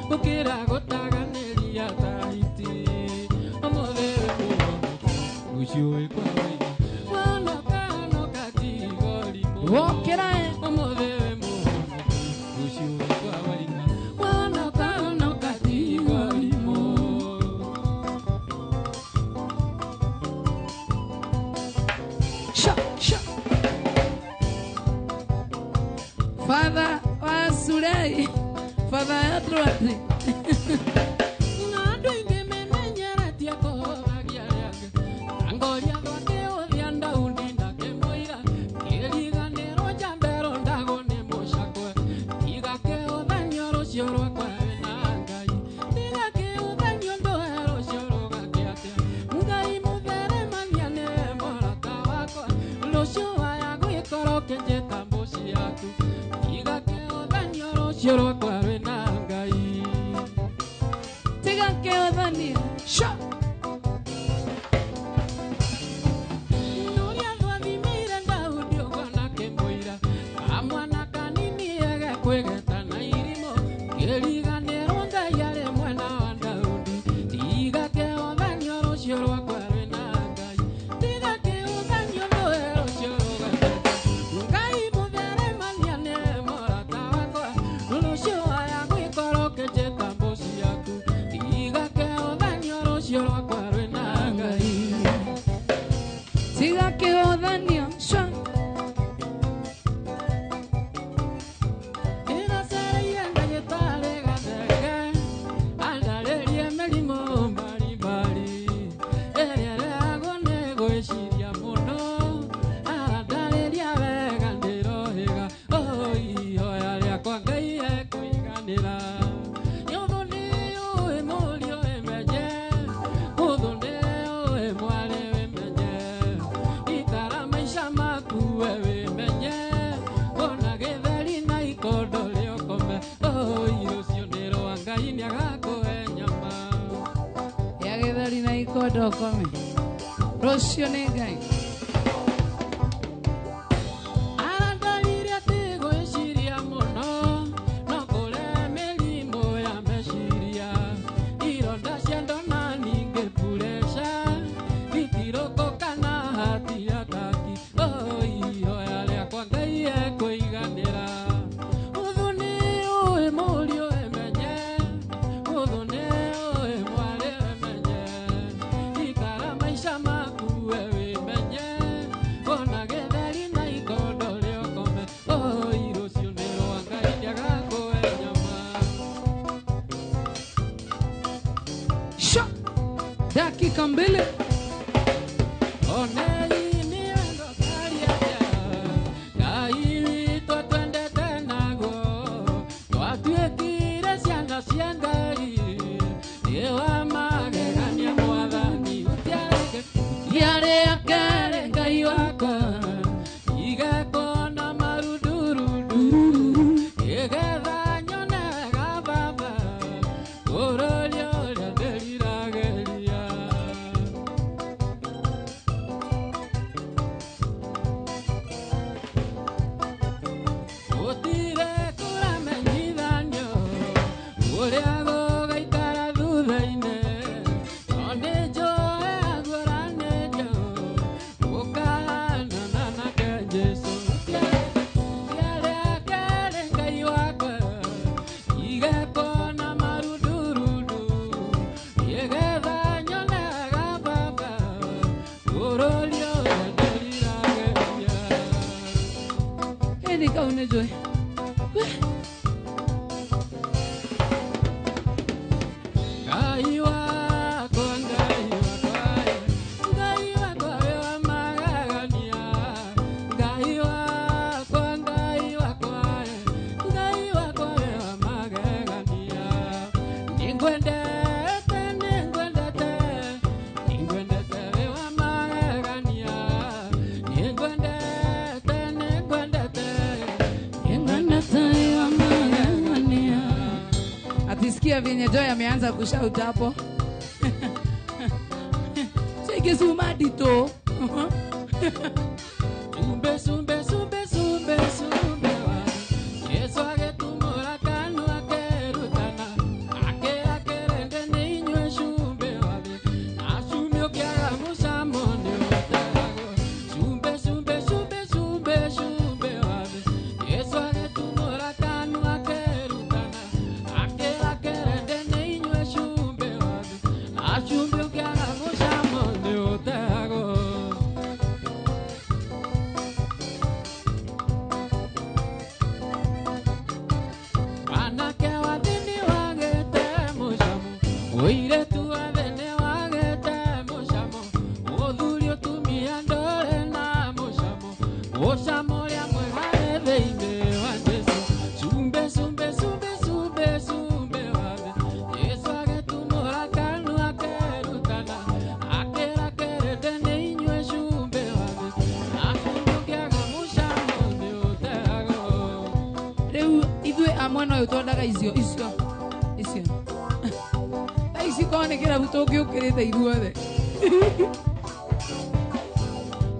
gũkĩra gũtaganĩria tahiti ũmũthĩ wĩ mũhonoku rũciũ wĩ kwa waina wanoka honoka tigo rimũ Wokĩra ũmũthĩ wĩ mũhonoku rũciũ wĩ kwa waina wanoka honoka tigo rimũ. Sha sha. Father wa Sulei, Father Edward. Na andũ aingĩ memenyeretie kũhũthagia arĩa angĩ ta ngoria gwake ũthia Daudi na kĩmũira kĩriganĩrwo njambero ndagwo nĩ mũcakwe tiga kĩhũthanio rũciũ rwakwa wĩna Ngai tiga kĩhũthanio ndũhe rũciũ rũgakĩ atĩa Ngai mũtheremania nĩwe mũrata wakwa rũciũ waya gwĩkora ũkĩnjĩta mbũci yaku tiga kĩhũthanio rũciũ rwakwa rwĩna Ngai. Tiga kĩhũthania. Sha. Ũrĩa twathimĩire Daudi ũguo na kĩmũira kamwana kanini egekwĩgeta na irimũ kĩriganĩrwo Ngai arĩ mwena wa Daudi tiga kĩhũthanio rũciũ rwakwa rwĩna Ngai tiga kĩhũthanio ndũhe rũciũ rũgakĩte Ngai mũtheremania nĩwe mũrata wakwa rũciũ waya gwĩkora ũkĩnjĩta mbũci yaku tiga kĩhũthanio rũciũ rwakwa rwĩna Ngai. Tiga kĩhũthanio. Sha. Ndĩracereire ndagĩtarĩ Gathenge andarĩrie mĩrimũ mbarimbari ĩrĩa ĩrehagwo nĩ gwĩciria mũno arandarĩria wega ndĩrohĩga ihoya rĩakwa Ngai ekũiganĩra nyũthũ nĩũĩ mũriũ wĩmenye mũthũ nĩũĩ mwarĩ wĩmenye ikara maica maku we wĩmenye ona gĩtheri na ikondo rĩokome rũciũ nĩ rwa Ngai nĩagakũhe nyama. Ya gĩtheri na ikondo kome. Rũciũ nĩ Ngai. Arandarire atĩ gwĩciria mũno no kũrehe mĩrimũ ya meciria ironda cia ndona ningĩ pureca itirũkũ kana hati ataki ihoya rĩakwa Ngai ekũiganĩra ũthũ nĩũĩ mũriũ ĩmenye ũthũ nĩũĩ mwarĩ ĩmenye ikara maica maku we wĩmenye ona gĩtheri na ikondo rĩokome rũciũ nĩ rwa Ngai nĩagakũhe nyama. Sha. Dakika mbili. Onei nĩ wendo karia Ngai witũ twendete naguo twatuĩkire ciana cia Ngai nĩ wa magegania mwathani ũtiarĩ akere Ngai wakwa igekona marundurundu ĩgetha nyone wega baba bũrũri ũrĩa ndĩriragĩria. Gũtirĩ kũramenyithanio ũrĩa gũgaikara thutha-inĩ no nĩnjũĩ aguũranĩrio gũkahanana nake Jesũ tiarĩ akerĩ Ngai wakwa igekona marundurundu. Nĩngwendete, nĩngwendete, nĩngwendete wĩ wa magegania. Nĩngwendete, nĩngwendete, nĩngwendete wĩ wa magegania. Atisikia vyenye Joy ameanza kushout hapo. Shike sumadi to. Sumbe, sumbe, sumbe, sumbe, sumbe wa Yesu agĩtumũra kanua akĩrutana, akĩra kĩrĩndĩ nĩ inyuĩ cumbĩ wa thĩ, na cumbĩ ũkĩaga mũcamo nĩ ũtegagwo. Cumbe, cumbe, cumbe, cumbe, cumbe wa thĩ, Yesu agĩtumũra kanua akĩrutana, akĩra kĩrĩndĩ nĩ inyuĩ cumbĩ wa thĩ, na cumbĩ ũkĩaga mũcamo nĩ ũtegagwo. Anake wa thĩ nĩ wagĩte mũcamo, mũirĩtu wa thĩ nĩ wagĩte mũcamo, mũthuri ũtumia ndũrĩ na mũcamo, mũcamo ũrĩa mwega wĩ thĩinĩ wa Jesũ. Cumbe, cumbe, cumbe, cumbe, cumbe wa thĩ, Jesũ agĩtumũra kanua akĩrutana, akĩra kĩrĩndĩ nĩ inyuĩ cumbĩ wa thĩ, na cumbĩ ũngĩaga mũcamo nĩ ũtegagwo. Rĩu ithuĩ a mwena ũyũ twendaga icio icio icio. Thaa ici korwo nĩ kĩrabu tũngĩũkĩrĩte ithuothe.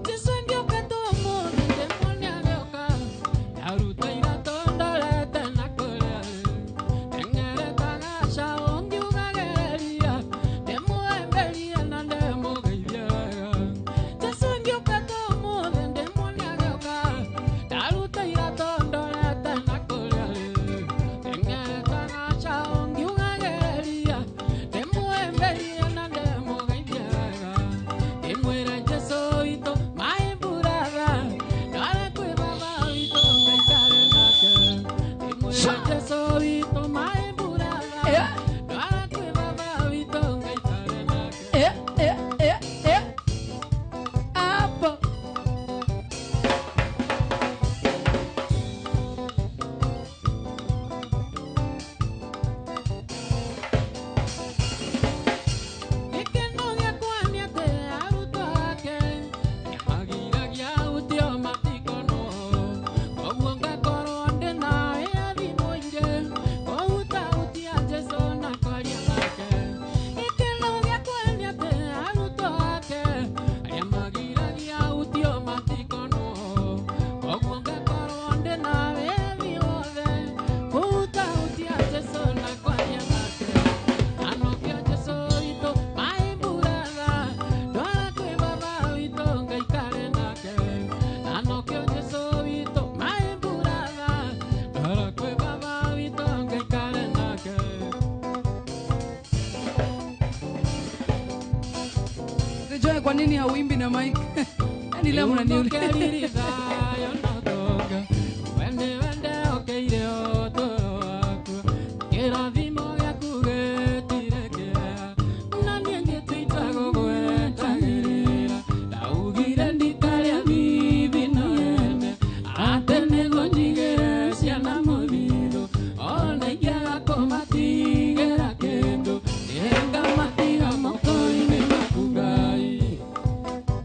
Jesu angĩũka tu ũmũthĩ ndĩmuone agĩũka, ndaruta iratũ ndorete na kũrĩa rĩ, ndeng'erete gacaũ ngiugagĩrĩria, ndĩmũhĩmbĩrie na ndĩmũgeithie wega. Jesu angĩũka tu ũmũthĩ ndĩmuone agĩũka, ndaruta iratũ ndorete na kũrĩa rĩ, ndeng'erete gacaũ ngiugagĩrĩria, ndĩmũhĩmbĩrie na ndĩmũgeithie wega. Ndĩmwĩre Jesũ witũ maimburaga, ndware kwĩ baba witũ ngaikare nake. Ndĩmwĩre Jesũ witũ maimburaga, ndware kwĩ baba witũ ngaikare nake. Eh, eh, eh, eh. Hapo. Gĩkeno gĩakwa nĩ atĩ arutwo ake nĩmagiragia ũtio matikonwo, koguo ngakorwo ndĩna wĩyathi mũingĩ kũhutahutia Jesũ na kwaria nake. Gĩkeno gĩakwa nĩ atĩ arutwo ake arĩa magiragia ũtio matikonwo, koguo ngakorwo ndĩna wĩyathi wothe kũhutahutia Jesũ na kwaria nake. Anokio Jesũ witũ maimburaga, ndwara kwĩ baba witũ ngaikare nake. Anokio Jesũ witũ maimburaga, ndwara kwĩ baba witũ ngaikare nake. Joy, kwa nini hauimbi na mic? Yaani leo mnaniuliza.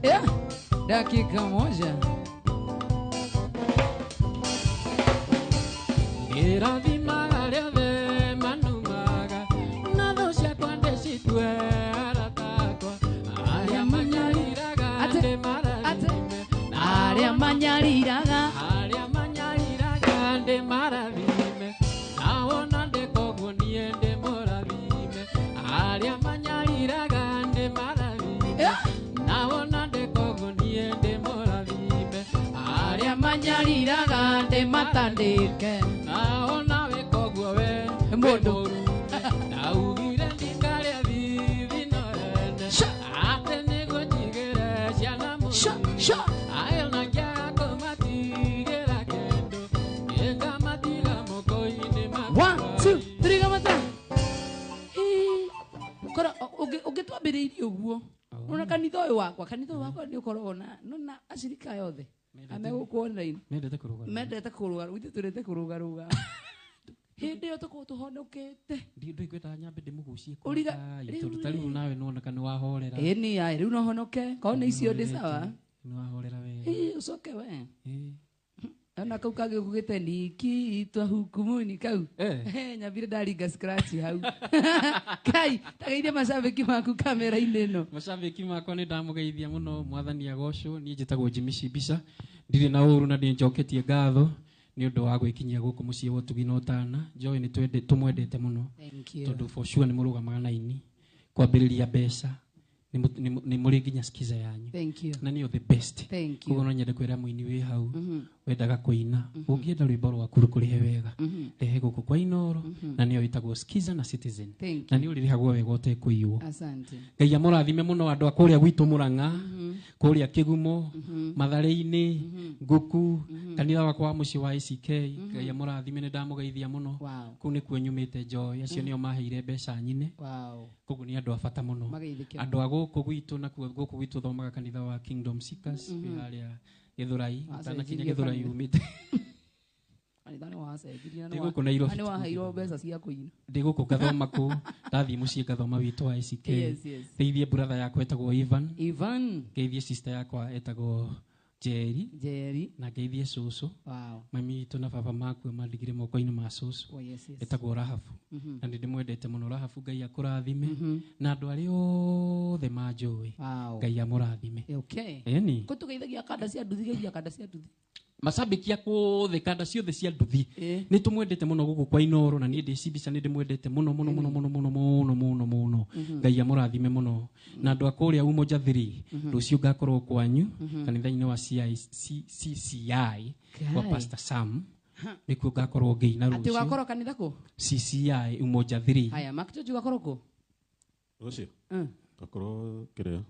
Yeah. Dakika moja. Ndĩrathimaga rĩothe manumaga, na thũ ciakwa ndĩcitue arata akwa, arĩa manyariraga Ate, ndĩmarathime, na Arĩa manyariraga. arĩa manyariraga ndĩmarathime, na wona ndĩkoguo niĩ ndĩmũrathime, arĩa manyariraga ndĩmarathime, Yeah. na wona ndĩkoguo niĩ ndĩmũrathime, arĩa Arĩa manyariraga ndĩmatandĩke. naona wĩkoguo we Mũndũ. Ndaugire ndikarĩa thithino ene, Sha. atĩ nĩguo njigĩre ciana Sha, mũthithũ. sha. Ayo na ngĩaga kũmatigĩra kĩndũ, ngĩkamatiga moko-inĩ makwa. 1 2 3 kamata. Kora ũngĩtwambĩrĩirie ũguo. Nona kanitha ũyũ wakwa, kanitha ũyũ wakwa nĩ ũkoragwo na nona acirika yothe. Amegũkũ online. Mendete kũrũga. Mendete kũrũga, ithuĩ twendete kũrũgarũga. Hĩndĩ ĩyo tũkorwo tũhonokete. Ndikwendaga nyambe ndĩmũgucie Ũriga- kwanza, tondũ ta rĩu nawe nĩwoneka nĩ wahorera. Ĩni aĩ rĩu no honoke korwo nĩ icio ndĩ sawa. Nĩ wahorera wega. Ĩ, ũcoke we. Ĩ. Ona kau kangĩ gũgĩte nikiitwa hukumuni kau. Eh. Nyambire ndaringa scratch hau. Kai tageithie macambĩki maku kamera-inĩ ĩno. Macambĩki makwa nĩ ndamũgeithia mũno, mwathani agocwo. Niĩ njĩtagwo Jimmy Shibisha, ndirĩ na ũru na ndĩnjoketie ngatho nĩ ũndũ wa gwĩkinyia gũkũ mũciĩ wa ũtugi na ũtana. Joy nĩ tũmwendete mũno. Thank you. Tondũ for sure nĩ mũrũgamaga na ini kwambĩrĩria mbeca nĩ mũrĩ nginya skiza yanyu. Thank you. Na nĩyo the best. Thank you. Koguo no nyende kwĩra mũini wĩ hau wendaga kũina, ũngĩenda rwĩmbo rwaku rũkũrĩhe wega, rehe gũkũ kwa Inooro, na nĩyo ĩtagwo Skiza na Citizen. Thank Na nĩ ũrĩrĩhagwo wega ũtekũiywo. Asante. Ngai amũrathime mũno andũ a kũrĩa gwitũ Mũrang'a, kũrĩa Kĩgumo, Matharĩ-inĩ, Ngũku, kanitha wakwa wa mũciĩ wa ACK. Ngai amũrathime, nĩ ndamũgeithia mũno. Wow. Kũu nĩkuo nyumĩte Joy, acio nĩo maheire mbeca nyine. Wow. Koguo nĩ andũ a bata mũno. Mageithĩke. Andũ a gũkũ gwitũ, nakuo gũkũ gwitũ thomaga kanitha wa Kingdom Seekers wĩ harĩa Gĩthũrai, ũtanakinya Wacenjirie Gĩthũrai kanitha. umĩte. Kanitha nĩ wacenjirie na Ndĩ gũkũ Nairobi. nĩ waheirwo mbeca cia kũina. Ndĩ gũkũ ngathoma kũu, ndathiĩ mũciĩ ngathoma witũ wa ACK. Yes, yes. Ngeithie brother yakwa etagwo Ivan. Ivan. Ngeithie sister yakwa etagwo Jerry. Jerry. Na ngeithie cũcũ. Wow. Mami witũ na baba makua mandigire moko-inĩ ma cũcũ. Oh, yes, yes. Etagwo Rahabu. Na nĩ ndĩmwendete mũno Rahabu, Ngai akũrathime. Na andũ arĩa othe manjũĩ. Wow. Ngai amũrathime. Okay. Ĩni. Kũ tũgeithagia kanda cia nduthi, geithia kanda cia nduthi. Macambĩki a kũothe, kanda ciothe cia nduthi. Ĩ. Nĩ tũmwendete mũno gũkũ kwa Inooro, na niĩ ndĩ Shibisha nĩ ndĩmwendete mũno mũno mũno mũno mũno mũno mũno mũno. Ngai amũrathime mũno. Na andũ a kũrĩa Umoja 3, rũciũ ngakorwo kwanyu kanitha-inĩ wa CCI kwa Kai. Pastor Sam. Nĩkuo ngakorwo ngĩina Atĩ rũciũ. ũgakorwo kanitha kũ? CCI Umoja 3. Haya, Mark George ũgakorwo kũ? Rũciũ? Mm. Ngakorwo kĩrĩa?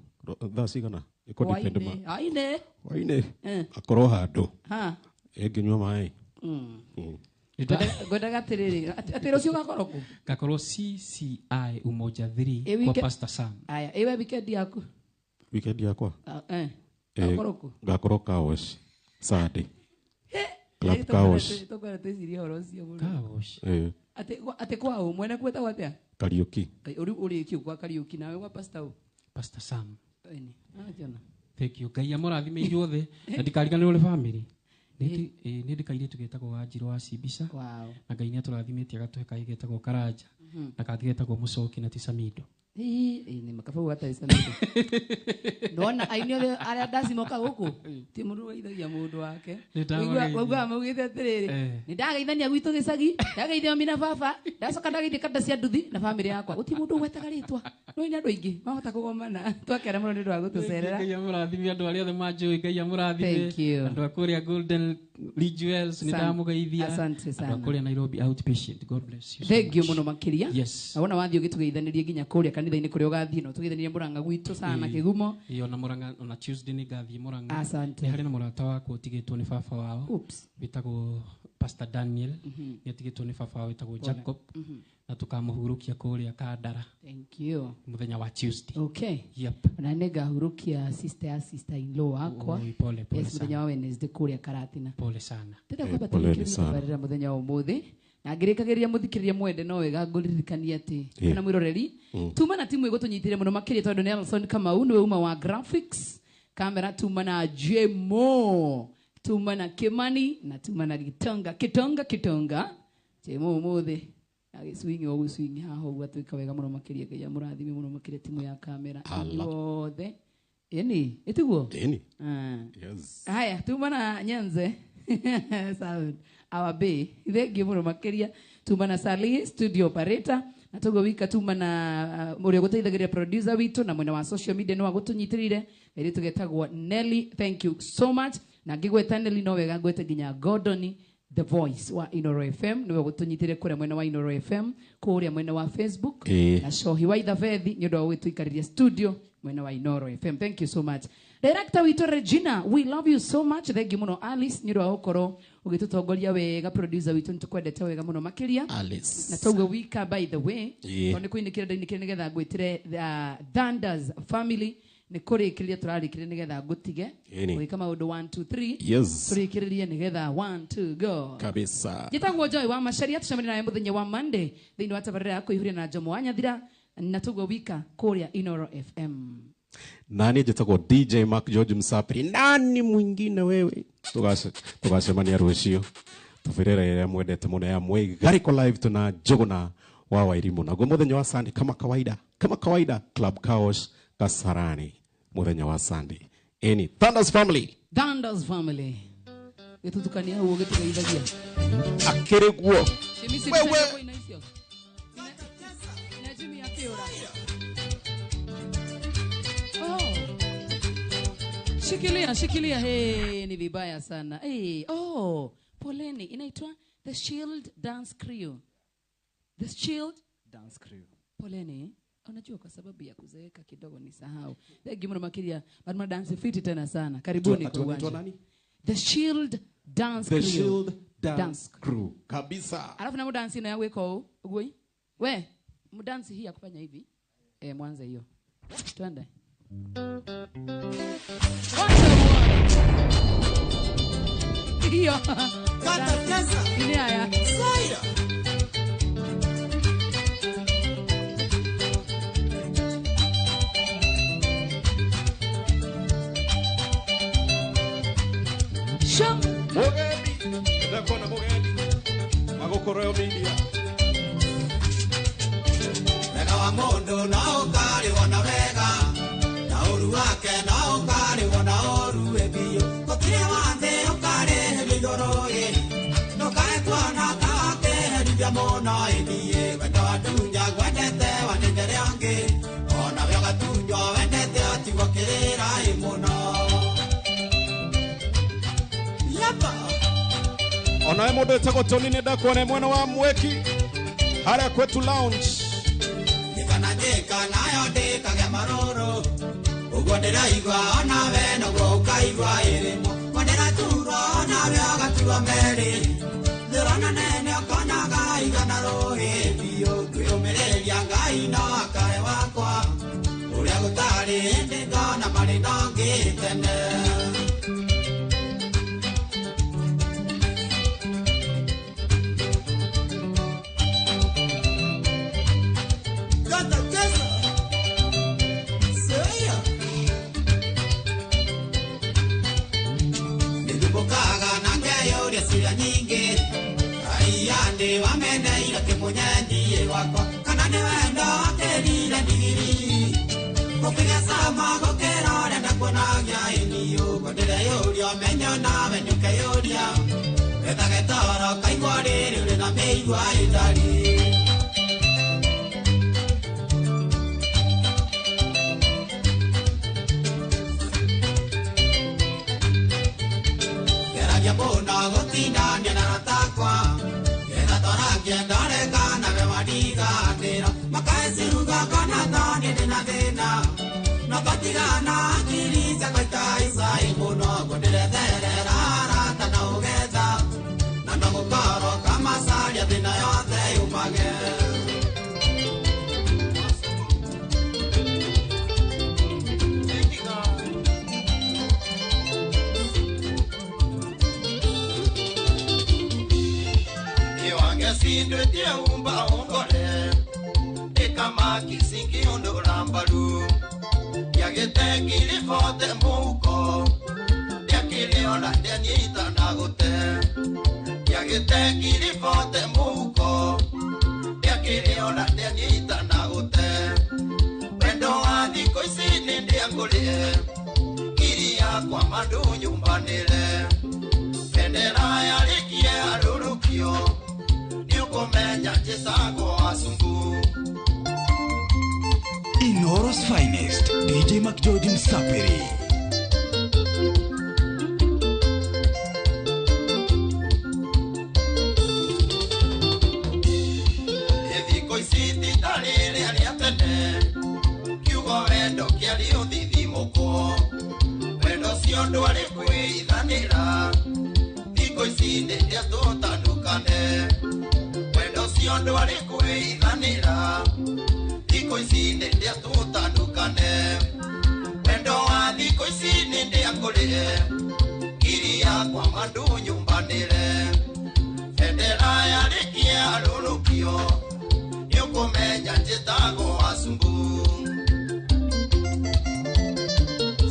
Thaa cigana? Ĩkũ depend ma. Hwaĩ-inĩ. Hwaĩ-inĩ. Hwaĩ-inĩ. Eh. Akorwo handũ. Ha. Ĩngĩnyua maĩ. Ngwendaga atĩrĩrĩ, atĩ rũciũ ũgakorwo kũ? Ngakorwo CCI Umoja 3 Ĩ kwa Pastor Sam. Haya, ĩwe weekend yaku? Weekend yakwa? Ah, eh. Eh, Ngakorwo kũ? Ngakorwo car wash Sunday. Club Eh, car wash. tũkwenda twĩcirie ũhoro ũcio mũno. Car wash. Eh, Atĩ kwa ũ? Mwene kwĩtagwo atĩa? Kariũki. Kai, ũrĩkio kwa Kariũki, nawe gwa Pastor ũ? Pastor Sam. Ĩni. Ah, Jona. Thank you. Ngai amũrathime inyuothe na ndikariganĩrwo nĩ family. Nĩ ndĩ kairĩtu getagwo Wanjirũ wa Shibisha. Wow. Na Ngai nĩ atũrathimĩte agatũhe kahĩĩ getagwo Karanja na kangĩ getagwo Mũcoki na ti Samido. Ĩ, ĩ, nĩ makabau gatarĩ Samido. Nona aini othe arĩa ndacimoka gũkũ ti mũndũ ũgeithagia mũndũ wake. Nĩ ndamageithia. Waiguaga maugĩte atĩrĩrĩ, Eh. nĩ ndageithania gwitũ gĩcagi, ndageithia mami na baba, ndacoka ndageithia kanda cia nduthi na bamĩrĩ yakwa. Gũtirĩ mũndũ ũgwetaga rĩtwa. No nĩ andũ aingĩ mahota kũgomana. Twakena mũno nĩ ũndũ wa gũtũcerera. Ngai amũrathime andũ arĩa othe manjũĩ, Ngai amũrathime. Thank you. Andũ a kũrĩa Golden Jewels nĩ ndamũgeithia. Asante Andũ a sana. kũrĩa Nairobi outpatient, God bless you so Thank you much. mũno makĩria. Yes. Na wona wathiĩ ũgĩtũgeithanĩrie nginya kũrĩa kanitha-inĩ kũrĩa ũgathiĩ, na ũtũgeithanĩrie Mũrang'a gwitũ sana Ĩ. Kĩgumo. Ĩ, ona Mũrang'a, ona Tuesday nĩ ngathiĩ Mũrang'a. Asante. Nĩ harĩ na mũrata wakwa ũtigĩtwo nĩ baba wao. Oops. Wĩtagwo Pastor Daniel. Nĩ atigĩtwo nĩ baba wao wĩtagwo Jacob. Na tũkamũhurũkia kũrĩa Kandara. Thank you. Mũthenya wa Tuesday. Okay. Yep. Na nĩ ngahurũkia sister ya sister in law wakwa. Oi, pole, pole Yes, sana. mũthenya wa Wednesday kũrĩa Karatina. Pole sana. Ndĩrenda Eh, kwamba poleni tũrĩkĩrĩrie sana. tabarĩra mũthenya wa ũmũthĩ. Na ngĩrĩkagĩrĩria mũthikĩrĩria mwende no wega ngũririkanie atĩ Eh. kana mwĩroreri tuma na timu ĩgũtũnyitĩre mũno makĩria tondũ Nelson Kamau nĩwe uma wa graphics kamera, tuma na Jemo, tuma na Kimani na tuma na Gitonga Kitonga Kitonga. Jemo ũmũthĩ agĩcwingi o gũcwingi haha ũguo atwĩka wega mũno makĩria. Ngai amũrathime mũno makĩria timu ya kamera inyuothe. Ĩni ĩtiguo? Ĩni. Ah. Yes. Haya, tuma na Nyenze sound our bay. Thank you mũno makĩria. Tuma na Sali studio operator, na toguo wika tuma na ũrĩa ũgũteithagĩrĩria producer witũ na mwena wa social media no agũtũnyitĩrĩire kairĩtu getagwo Nelly. Thank you so much. Na ngĩgweta Nelly no wega ngwete nginya Gordon The Voice wa Inoro FM niwe gũtũnyitĩrĩire kũrĩa mwena wa Inoro FM kũrĩa mwena wa Facebook Ĩĩ. na Cohi wa Ithabethi nĩ ũndũ wa gũgĩtũikarĩria studio mwena wa Inoro FM. Thank you so much. Director witũ Regina, we love you so much. Thank you mũno Alice nĩ ũndũ wa gũkorwo ũgĩtũtongoria wega. Producer witũ nĩ tũkwendete wega mũno makĩria. Alice. Na toguo wika by the way Ĩĩ. tondũ nĩ kũinĩkĩra ndainĩkĩra nĩgetha ngwĩtĩre the Thunders family. Nĩ kũrĩkĩrĩria tũrarĩkĩrĩria nĩgetha ngũtige. Ĩni. Gwĩka maũndũ 1 2 3. Yes. Tũrĩkĩrĩrie nĩgetha 1 2 go. Kabisa. Njĩtagwo Joy wa Macharia, tũcemanie nawe mũthenya wa Monday thĩinĩ wa tabarĩra ya kũihũria na Jomo wa Nyathira na tũguo wika kũrĩa Inoro FM. Nani njĩtagwo DJ Mark George Msapiri. Nani mwingine wewe? Tugacemania rũciũ. Tabarĩra ĩrĩa mwendete mũno ya Mwĩgarĩko Live tuna Njũgũna wa Wairimu. Naguo mũthenya wa Sunday kama kawaida, kama kawaida Club Kaosh Kasarani mũthenya wa Sunday. Eni Thunders Family. Thunders Family. Gĩtutukania ũguo gĩtũgeithagia. Akĩrĩ guo. Cemisi Wewe. mbica ina icio. Ina Jimmy akĩũra. Oh. Shikilia, shikilia. Hey, ni vibaya sana. Hey, oh, poleni. Inaitwa The Shield Dance Crew. The Shield Dance Crew. Poleni. Unajua kwa sababu ya kuzeeka kidogo nisahau. Thank you mno makiria. But dance fiti tena sana. Karibuni kwa Atuwa uwanja. nani? The Shield Dance The Crew. Shield Dance Dance Crew. Kabisa. Alafu na mdansi na yawe kwa ugoi. We, mdansi hii ya kufanya hivi. Mwanze hiyo. Twende. Wacha muone. Hiyo. Ni haya. Shum. Mugendi. Ndakona mugendi. Magokoro media. Wega wa mũndũ no ũkarĩhwo na wega, na ũru wake no ũkarĩhwo na ũru ĩ biũ. Gũtirĩ wa thĩ ũkarĩhĩrio igũrũ ĩ, ndũkae kuona ta wakĩherithia mũno ĩ niĩ. Wendo wandunya ngwendete wanenjere angĩ, onawe ũgatunywo wendete ũtigwo kĩrĩra ĩ mũno. Yapa. Onawe mũndũ wĩtagwo Tony nĩ ndakuona mwena wa Mweki harĩa kwetu lounge. Njĩka njĩka nayo ndĩkage marũrũ, ũguo ndĩraigua onawe noguo ũkaigua ĩrĩmo. Ko ndĩraturwo onawe ũgaturwo merĩ, thĩrona nene ũkonaga igana rũĩ biũ. Ngwĩyũmĩrĩria Ngai no akare wakwa, ũrĩa gũtarĩ hĩndĩ ngona marĩ na ũngĩ tene. Wakwa kana nĩ wendo wakĩrire ndigiri gũkĩgĩa cama gũkĩra ũrĩa ndakuonagia ĩni ũguo ndĩreyũria ũmenyo nawe nĩũkeyũria wethage toro kaigua rĩrĩ ũrĩ na mĩigua ĩtariĩ. Geragia mũno gũtindania na arata akwa getha twarangie ndore kana we wandiganĩra makaeciruga kana tondũ ndĩna thĩna no twatigana ngiri ciakwa itaicai mũno ngũndĩretherera arata na ũgetha na no gũkorwo kamacaria thĩna yothe yumage. Sindwetie umba ongore ikamaki singi ondorambaru yagete kilifote muko yakiliona ndanyita nagote yagete kilifote muko yakiliona ndanyita nagote wendo wa thikũ ici nĩ ndĩangũrĩe iria kwa mandu nyumbanĩre bendera yarĩkie arũrũkio nĩũkũmenya njĩtagwo acungu. Inoro's finest, DJ McGeorge Msapiri. Thikũ ici ti ta rĩrĩa rĩa tene kiugo wendo kĩarĩ ũthithimũkwo wendo ũcio ndwarĩ kwĩithanĩra thikũ ici nĩ rĩa tũtanukane wendo ũcio ndwarĩ kwĩithanĩra thikũ ici nĩ rĩa tũtanukane wendo njĩtagwo Wacumbu.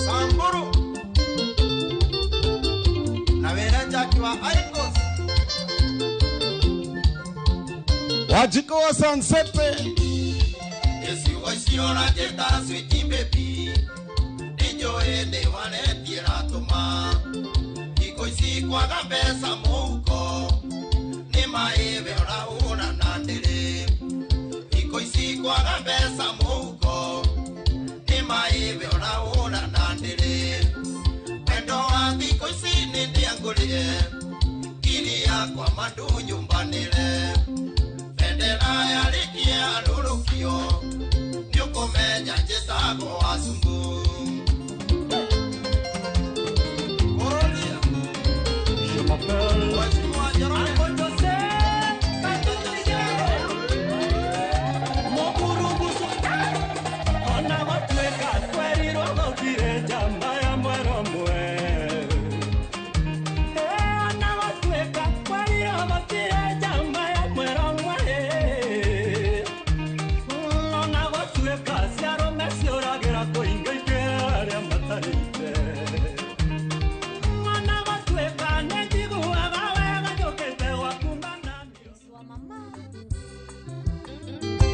Samburu na wĩra Jackie wa Icos. Wajiko wa Sansete. Iciugo icio ũranjĩta sweet baby, nĩnjũĩ nĩ waretie ratũma. Thikũ ici kwaga mbeca mũhuko, nĩ maĩ we ũrahũra na ndĩrĩ. Thikũ ici kwaga mbeca mũhuko, nĩ maĩ we ũrahũra na ndĩrĩ. Wendo wa thikũ ici nĩ ndĩangũrĩre, ngiri yakwa mandũ nyũmbanĩre. Bendera yarĩkia rũrũkio, nĩũkũmenya njĩtagwo Wacumbu. Mheshimiwa Njoroge.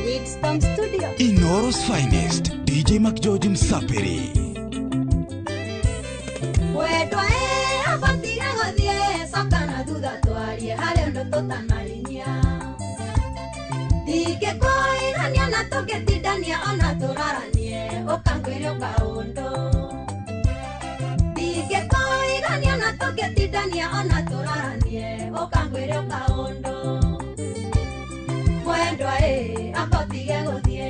Wisdom Studio. Inoro's finest, DJ McGeorge Msapiri. Wendwa ĩ abatiĩ gũthiĩ coka na thutha twarie harĩ ũndũ tũtanarinyia. Ndingĩkũigania na tũngĩtindania ona tũraranie ũkangwĩre ũkaũndũ. Ndingĩkũigania na tũngĩtindania ona tũraranie ũkangwĩre ũkaũndũ. Mwendwa ĩ abotige gũthiĩ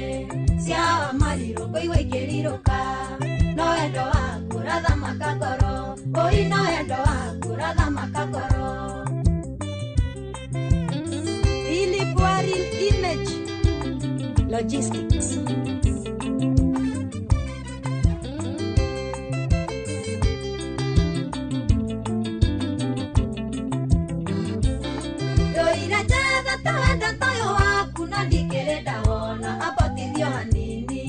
cia marirũ kũigua ikĩrirũka no wendo waku ũrathamaka ngoro ũi no wendo waku ũrathamaka ngoro. Philip Warren Image Logistics. Ndoira njetha ta wendo ta ũyũ waku na ndikĩrĩ ndawona abotithio hanini.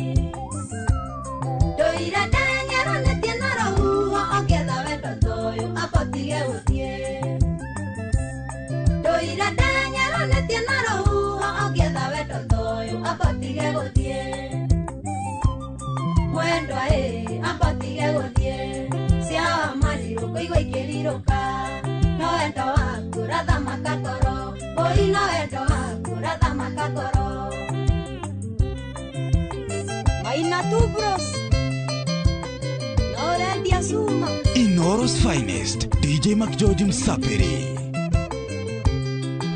Ndoira ndenyeranĩtie na rũhuho ongĩetha wendo ta ũyũ abotige gũthiĩ. Ndoira ndenyeranĩtie na rũhuho ongĩetha wendo ta ũyũ abotige gũthiĩ. Mwendwa ĩ abotige gũthiĩ cia marirũ kũigua ikĩrirũka no wendo waku ũrathamaka ngoro ũi no wendo waku ũrathamaka ngoro. Maina Tubros Norendia Suma. Inoro's finest, DJ McGeorge Msapiri.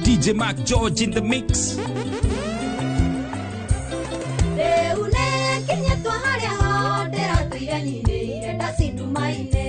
DJ Mac George in the mix. Rĩu nĩnginyĩtwo harĩa ho ndĩratũire nyinĩire ndacindumaine.